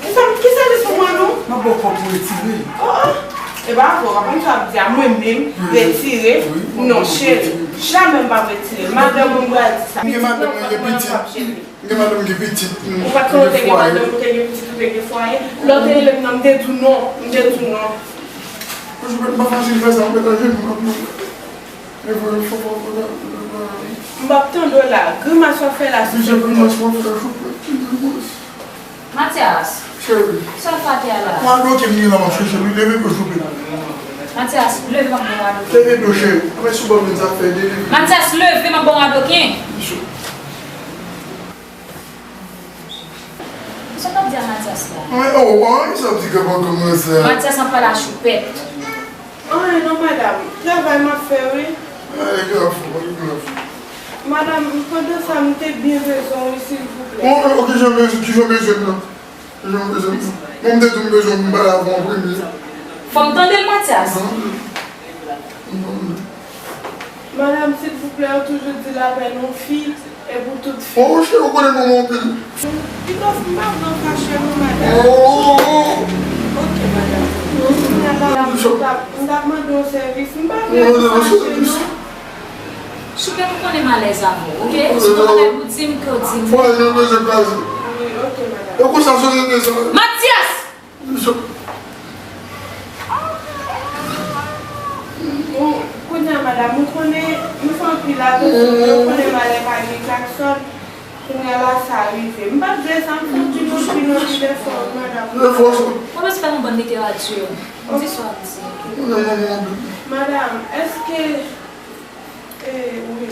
Kisa, kisa li sou mwen, non? M ap ba w kòb pou retire. Oh, oh. E pa vre, w konn sa w ap di a mwen menm, retire? Non, cheri. Jamè m p ap retire. Madanm mwen pral di sa. M gen madanm mwen gen pitit. M gen madanm gen pitit. Ou pa t konnen w te gen madanm, ou te gen pitit, ou te gen fwaye. Lè w te rele m nan, m te di w non. M te di w non. Mwen, m pa fasil fè sa, m mèt ajenou, m ap mande. M p ap tande w la. Grimas w ap fè la, se grimas w ap fè, choupè. Matyas. Cheri. Sa w fè atè a la? Mwen adoke m gen la, m ap chèche l wi, leve do, choupè. Matyas, leve, m ap ba w adoke. Leve do, cheri. Mwen sou bò menm zafè, leve. Matyas, leve, m ap ba w adoke. Sa w t ap di a Matyas la? Mwen, oh, oh, sa w di ke poko kòmanse a. Matyas ap pale a choupèt. Anyen non, madanm. Travay m ap fè, wi. Ay, grafou, ay, grafou. Madanm, pandan sa, m te byen bezwen w, wi, silvouplè. Oh, oh, kijan bezwen, kijan bezwen m nan? Kijan bezwen m nan? Mwen, m te di w m bezwen m pale avè w an premye. Fò m tande l, Matyas. Madanm, silvouplè, yo toujou di lapèn yon fi e pou tout fi. Oh, cheri, ou konnen nou anpil. Pito m pa vle w fache non, madanm. Oh. Ok, madanm. Kounye a la, m t ap, m t ap mande w sèvis. M pa vle w fache non. Choupe, m konnen m alèz avè w, ok? Si w gen bagay pou di m, ke w di m. Fwaye nou bezwen kraze. Wi, ok, madanm. E konsa sosyete sa. Matyas! Bon, kounye a, madanm, ou konnen, m fè anpil atansyon, men ou konnen malè pa gen klaksòn. Kounye a la, sa rive. M pa t vle sa, m fè anpil, anpil, anpil efò, wi, madanm. Efò sa. Ou bezwen fè yon bann literati. Di sa w ap di. Madanm, èske Eh, wi.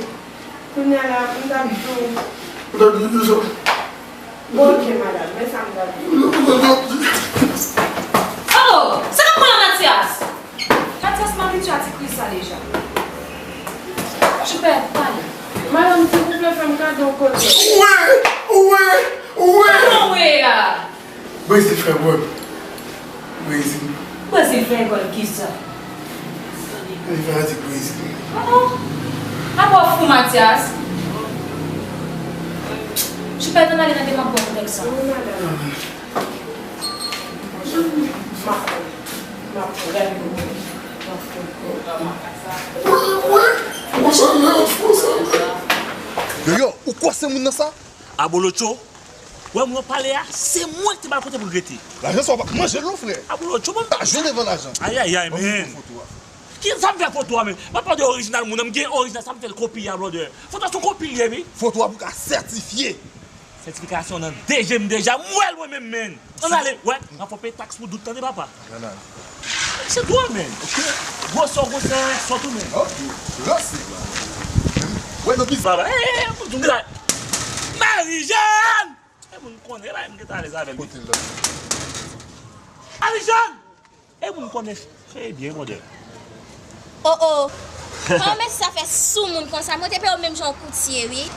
Kounye a la, m t ap di w. Ou t ap di kisa? Bon, ok, madanm, men sa m t ap di w. Ou t ap di. Oh! Sa k ap pran la, Matyas? Matyas, m abitye a ti kriz sa deja. Choupe, pale. Madanm, silvouplè, fè m kado yon kote. Wi! Wi! Wi! Kòman wi a? Brezil fè gòl. Brezil. Brezil fè gòl kisa? Li fanatik Brezil. Oh, oh. Apa w fou, Matyas? Chita, ann ale nan de m ap ba w kòb sa. Yo, yo, ou kwè se moun nan sa? Abolotcho, wè moun nan pale a, se mwen ki te ba l kote pou l rete. Lajan sa w pa manje l non, frè. Abolotcho, mwen pa jwe devan lajan. Ayayay, men. Ki sa m fè foto a, men? M ap pale de orijinal moun nan, m gen orijinal, sa m fè l kopi a, brother. Foto a se yon kopi l ye, wi. Foto a pou ka sètifye. Sètifikasyon nan de je m deja, m wè l mwen menm, men. Ann ale, wè, m ap fè w peye taks pou dout, tande, papa. Ann ale. Se dwa, men. Ok. Gwosè w gwosè sòt ou, men. Ok. Rase, baba. Wè, nan biznis. Baba, eh, eh, eh, pou dout la. Marijàn! E moun konnen, e ba m gentan alèz avè l. Kote l la? Marijàn! E moun konnen, se byen, brother. Oh, oh. Pa w mèt sa fè sou moun konsa. Mwen te peye w menm jan yon koutye, wi.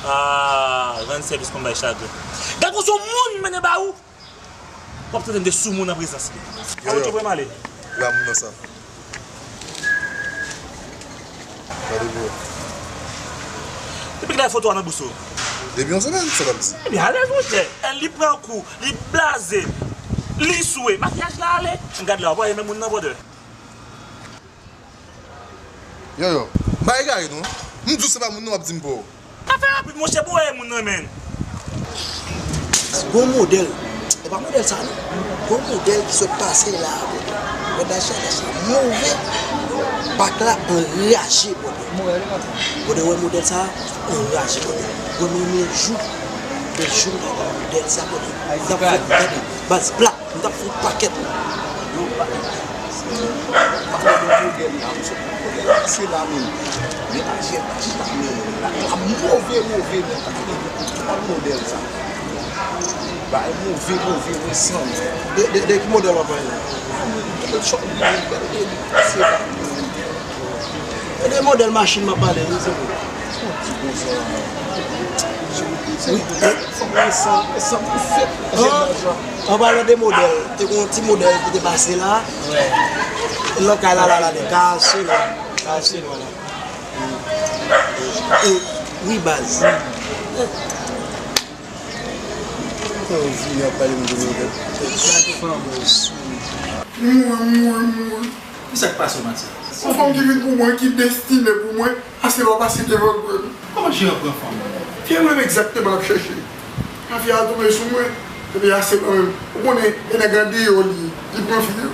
Ah, rann sèvis konn bay chagren. Gad konsa yon moun mennen ba ou. W ap trete m de sou moun an prezans li. Yo, yo. Abolotcho, prè m ale. La moun nan sa. Gade pou wè. Depi kilè foto a nan bous ou? Depi yon semèn, sa l ap di. Ebyen, alèz, monchè. Li pran kou, li blaze, li swe. Makiyaj la ale. Gad la, w ap wè menm moun nan, brother. Yo, yo. M pa egare, non. M di w se pa moun nan, w ap di m pa w. Afè rapid, monchè, bon, e moun nan, men. Gon modèl. E pa modèl sa, non. Gon modèl ki sot pase la, brother. Brother, sa, sa move. Bak la anraje, brother. Brother, wè modèl sa, anraje, brother. Wè, men, men jou, men jou, m ta wè modèl sa, brother. M ta fè, gade, baz plat. M t ap fè yon pakèt. Yo, pa, pa fè yon modèl la, m sot nan modèl la, se la menm. Men aje, aje la menm, la, la move, move, men pa gen twòp modèl sa. Bay move, move, resan. De, de, de ki modèl w ap pale la? Gade chòt, gade, gade, se la menm. E de modèl machin m ap pale, wi, se vre. Wi. An palan de modèl, te gen yon ti modèl ki te pase la. Nan kay la, la, la, de kay se la, kay se la. E, wi, baz. Mwen, mwen, mwen. Ki sa k pase w, Matyas? Yon fanm ki vin pou mwen, ki destine pou mwen, ase lè w pase devan l pou mwen. Kòman jeran pran fanm nan? Fiyè mwen menm egzakteman l ap chèche. Mafya a tonbe sou mwen, epi ase mwen menm. Ou konnen, e nèg andeyò li ye, li pran fi yo.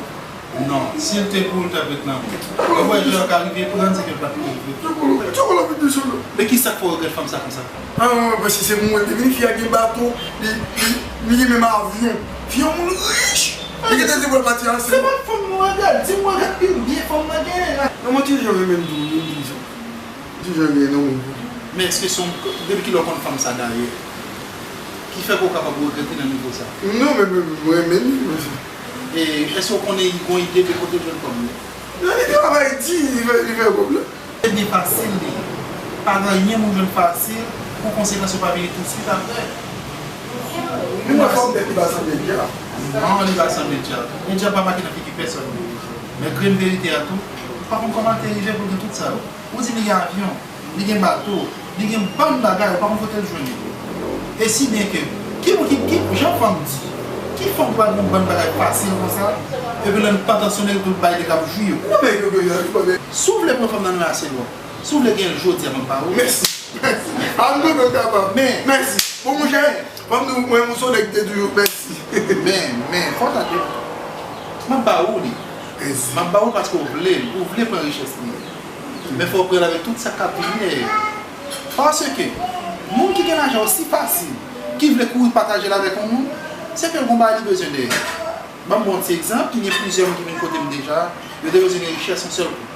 Non, si l te pou ou, l t ap ret nan men w. Ou wè jan l ka rive pran l, se ke l pa t pou ou vre. Tchokolo, tchokolo vin sou nou. Men ki sa k fè w regrèt fanm sa konsa? Ah, paske se mwen, depi fi a gen bato, li, li, li gen menm avyon. Fi a yon moun rich. Li gentan di pou l pati ansanm. Se pa fanm mwen regrèt, di m regrèt pi byen fanm mwen genyen. Non, mwen toujou renmen l tou, mwen toujou. Toujou renmen l, non, mwen. Men èske se yon, depi kilè w konn fanm sa dayè? Ki fè ke w kapab regrèt li nan nivo sa? Non, men, men, mwen renmen li, mwen. E èske w konnen li gen yon ide de kote l jwenn fanm nan? Non, li travay di, li fè, li fè kòb la. Se byen fasil li ye. Pa gen anyen moun jwenn fasil, pou konsekans yo pa vini tousuit apre. Li mwen fòm tèt li pa sanble dyab. Non, li pa sanble dyab. Men dyab pa make nan figi pèsòn. Men grenn verite a tou, ou pa konn kòman l te rive pou l gen tout sa yo. Ou di li gen avyon, li gen bato, li gen bann bagay, ou pa konn kote l jwenn yo. E si byen ke, ki, ki, ki, jan fanm di, ki fanm ki pral gen yon bann bagay fasil konsa, epi lè l pa tansyone l pou l bay nèg ap jwi yo? Ou konn bagay yo, yo, yo, yo, yo. Si w vle pran fanm nan, nan ase lwen. Si w vle gen l jodi a, m ap ba ou. Mèsi, mèsi. A, m kontan w kapab. Men. Mèsi. Bon, monchè, fanm nou, mwen, mwen se yon nèg ki te toujou, mèsi. Men, men, fò w tande. M ap ba ou li. Mèsi. M ap ba ou l paske w vle l, ou vle pran richès li. Men fò w pran l avèk tout sa k ap vini dèyè. Paske, moun ki gen lajan osi fasil, ki vle kouri pataje l avèk yon moun, se ke l gon bagay li bezwen dèyè. Ban m ba w yon ti egzanp, ki gen plizyè moun ki vin kote m deja, yo te bezwen gen richès yon sèl kou.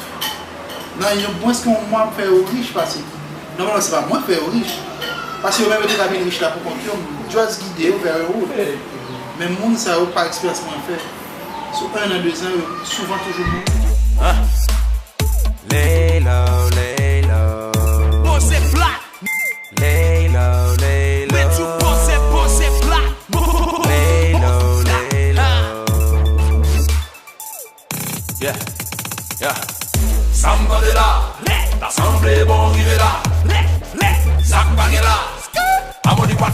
Nan yon mwens ke yon mwa, m fè yo rich, paske nòmalman se pa mwen k fè yo rich. Paske yo menm yo te ka vin rich la pou kont yo, m just gide yo vers le haut. Men moun sa yo, pa eksperyans mwen fè, sou en an, de zan, yo souvan toujou mouri. Ah. Lay low, lay low. Poze plat. Lay low, lay low. Met yon poze, poze plat. Lay low, lay low. Yeah, yeah. Sa m tande la, ta sanble bon rive la. Sa k pa gen la, Amoni pa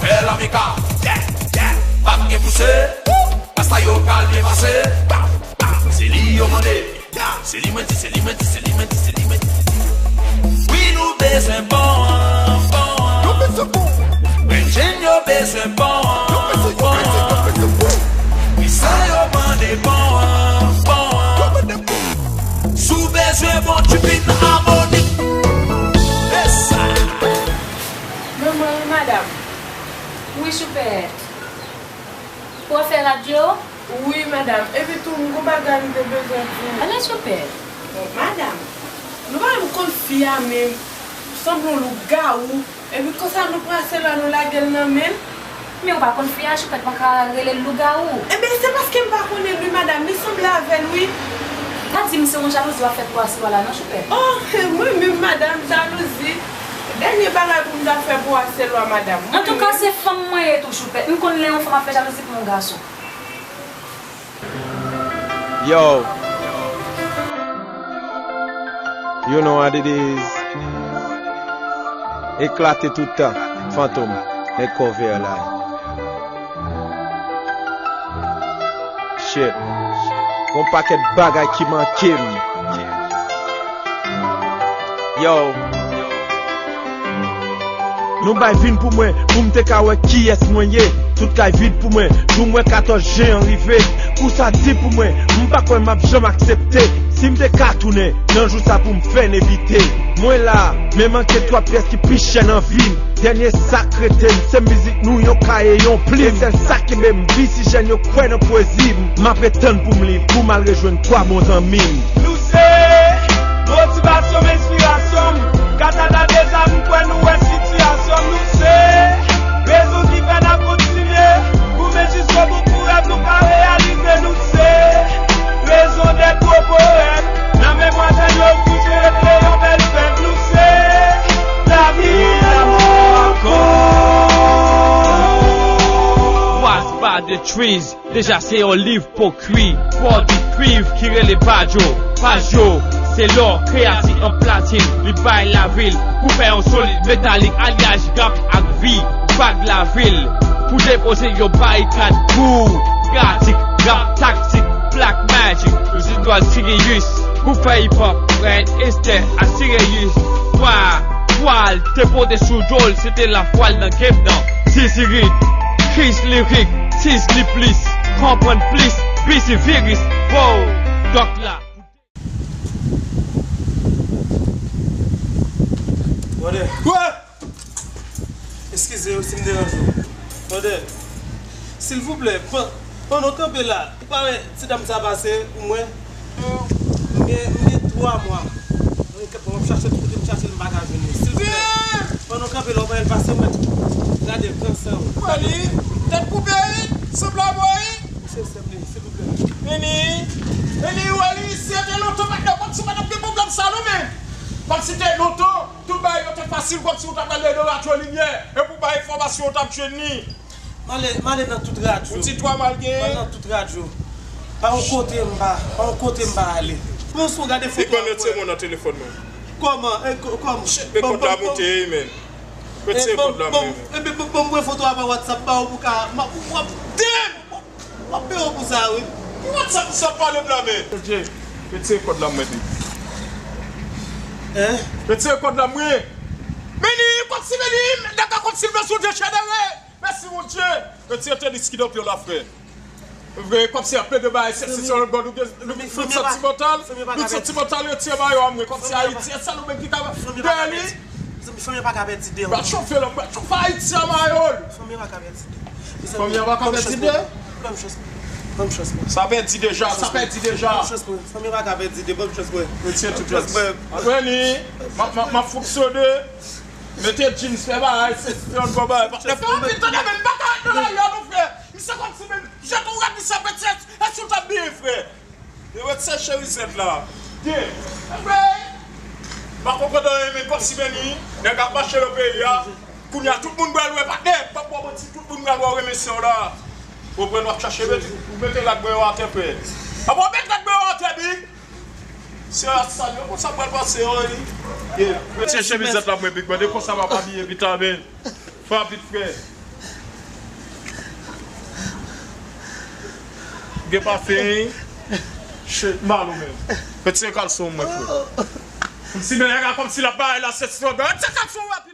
Tripin Harmonic. Esa. Manman, wi, madanm. Wi, Choupè. Pou afè radyo? Wi, madanm. Epi tou, m gon bagay m te bezwen di w. Ale, Choupè. Bon, madanm, nou pa menm konn fi a menm. Sanble yon lougawou. Epi konsa nou pran Aselwa nou lage l nan men l. Men ou pa konn fi a, Choupè, pa ka rele l lougawou. Enben, se paske m pa konnen l wi, madanm, li sanble avè l wi. Pa di m se yon jalouzi w ap fè pou Aselwa la non, Choupè. Oh, mwen menm, madanm, jalouzi. Dènye bagay pou m ta fè pou Aselwa, madanm. Antouka, se fanm mwen ye tou, Choupè. M konn lè yon fanm ap fè jalouzi pou yon gason. Yo. You know what it is. Eklate tout tan. Fantom, nèg kò vè la. Shit. Gon pakèt bagay ki manke m. Yo. Nou bay vin pou mwen, pou m te ka wè kiyès mwen ye. Tout kay vid pou mwen, jou m wè katòz jen an rive. Kou sa di pou mwen, m pa kwè m ap janm aksepte. Si m te ka tounen nan jou sa pou m fè n evite. Mwen la, men manke twa pyès ki pi chè nan vi m. Dènye sa k rete m, se mizik nou, yon kaye, yon plim. Se sèl sa kenbe m viv, si jèn yo kwè nan pwezi m. M ap ret tann pou m liv, pou m al rejwenn twa bon zanmi m. Nou se motivasyon m, enspirasyon m. Kat a dezam, m kwè nou wè sitiyasyon m. Nou se rezon ki fè n ap kontinye goumen jiskobout pou rèv nou ka reyalize. Nou se rezon dèt gwo powèt. Nan memwa jèn yo kouche rete yon bèl fèt. Nou se lavi, lavi ankò. Was by the trees. Deja se yon liv pokri, pwodui kwiv ki rele Bajo. Paj yo, se lò, kreyati an platin, li bay lavil pou fè yon solid metalik, alyaj rap ak vi, vag lavil, pou depoze yon barikad pou pratik, rap taktik, Black Magic, Zidwal Sirius, pou fè hip hop, Red Esther a Sirius, Vwa, vwal, te pote sou do l, se te lafwa l nan game nan. Zizirit, Chris Lyric, Sis li plis, konprann plis, bisi viris, wow, dòk la. Brother. Eskize yo si m deranje w. Brother, silvouplè, pan-, pandan w kanpe la, ou pa wè ti dam sa pase pou mwen? M gen, m gen twa mwa. Mwen, m ap chache l tout kote, m chache l, m pa ka jwenn li. Silvouplè, pandan w kanpe la, ou pa wè l pase, mwen. Gade l, pran san w. Wè li, tèt koupe, wi, sanble a mò, wi. Mesye, sèm li, silvouplè. Vini, vini, wè li, si se te lontan, patnè, kòmsi pa t ap gen pwoblèm sa, non, men. Kòmsi te lontan, tout bagay yo te fasil, kòmsi ou t ap gade nan radyo limyè, epi w bay enfòmasyon, ou t ap jwenn li. M ale, m ale nan tout radyo. Ou di twa mwa l genyen? M ale nan tout radyo. Pa yon kote m pa, pa yon kote m pa ale. Pran sou gade foto a. Li konn retire mwen nan telefòn mwen. Kòman? E, kò-, kòman? Shit, men kòd la monte, wi, men. Retire kòd la, men. Ebyen, ban m voye foto a pa WhatsApp ba ou pou ka, m ap, w ap, damn! W ap peye w pou sa, wi. Ki WhatsApp sa pale m la, men? Retire kòd la, mwen di. Hein? Retire kòd la, mwen. Meni, kòmsi meni, nèg la kòmsi l vle sou dejenere. Mèsi, Bondye. Retire tenis ki nan pye w la, frè. Vre, kòmsi ap plede bay, se, se, se, nou gen, nou gen santimantal, nou santimantal, retire mayo a mwen, kòmsi Ayiti, e sèl ou menm ki ka dèyè li. Mezanmi, fanm yo pa ka pèdi de, non. Pral chofe lòm, pral chofe Ayiti a mayo l. Fanm yo pa ka pèdi de. Fanm yo pa ka pèdi de. Ban m chans mwen. Ban m chans mwen. Sa pèdi deja, sa pèdi deja. Ban m chans mwen. Fanm yo pa ka pèdi de, ban m chans mwen. Retire tout rès. Antoine, m ap, m ap, m ap fonksyone. Mete jeans, fè bagay, se, se yon bon bagay. Lè fè anpil tande, men m pa ka ret nan lari a non, frè. Misye kòmsi menm, jan tou rad misye ap retire, èske w t ap byen, frè? Yo retire chemizèt la. Byen. Anmwey! M pa konprann anyen, men kòmsi, men li, nèg ap mache nan peyi a. Kounye a, tout moun pral wè, patnè. M p ap ba w manti, tout moun pral wè w renmen sè w la. Ou konprann, w ap chache mete, ou mete rad mwen yo atè, frè. Apa w met rad mwen yo atè, big? Se a sa yo, konsa m pral pase yo, wi. Retire chemizèt la pou mwen, big brother, konsa m ap abiye pita, men. Fè rapid, frè. Gen pafen, wi. Shit, m ba l ou menm. Retire kalson mwen, frè. Kòmsi men nèg la kòmsi l ap bay la, se struggle. Retire kalson mwen.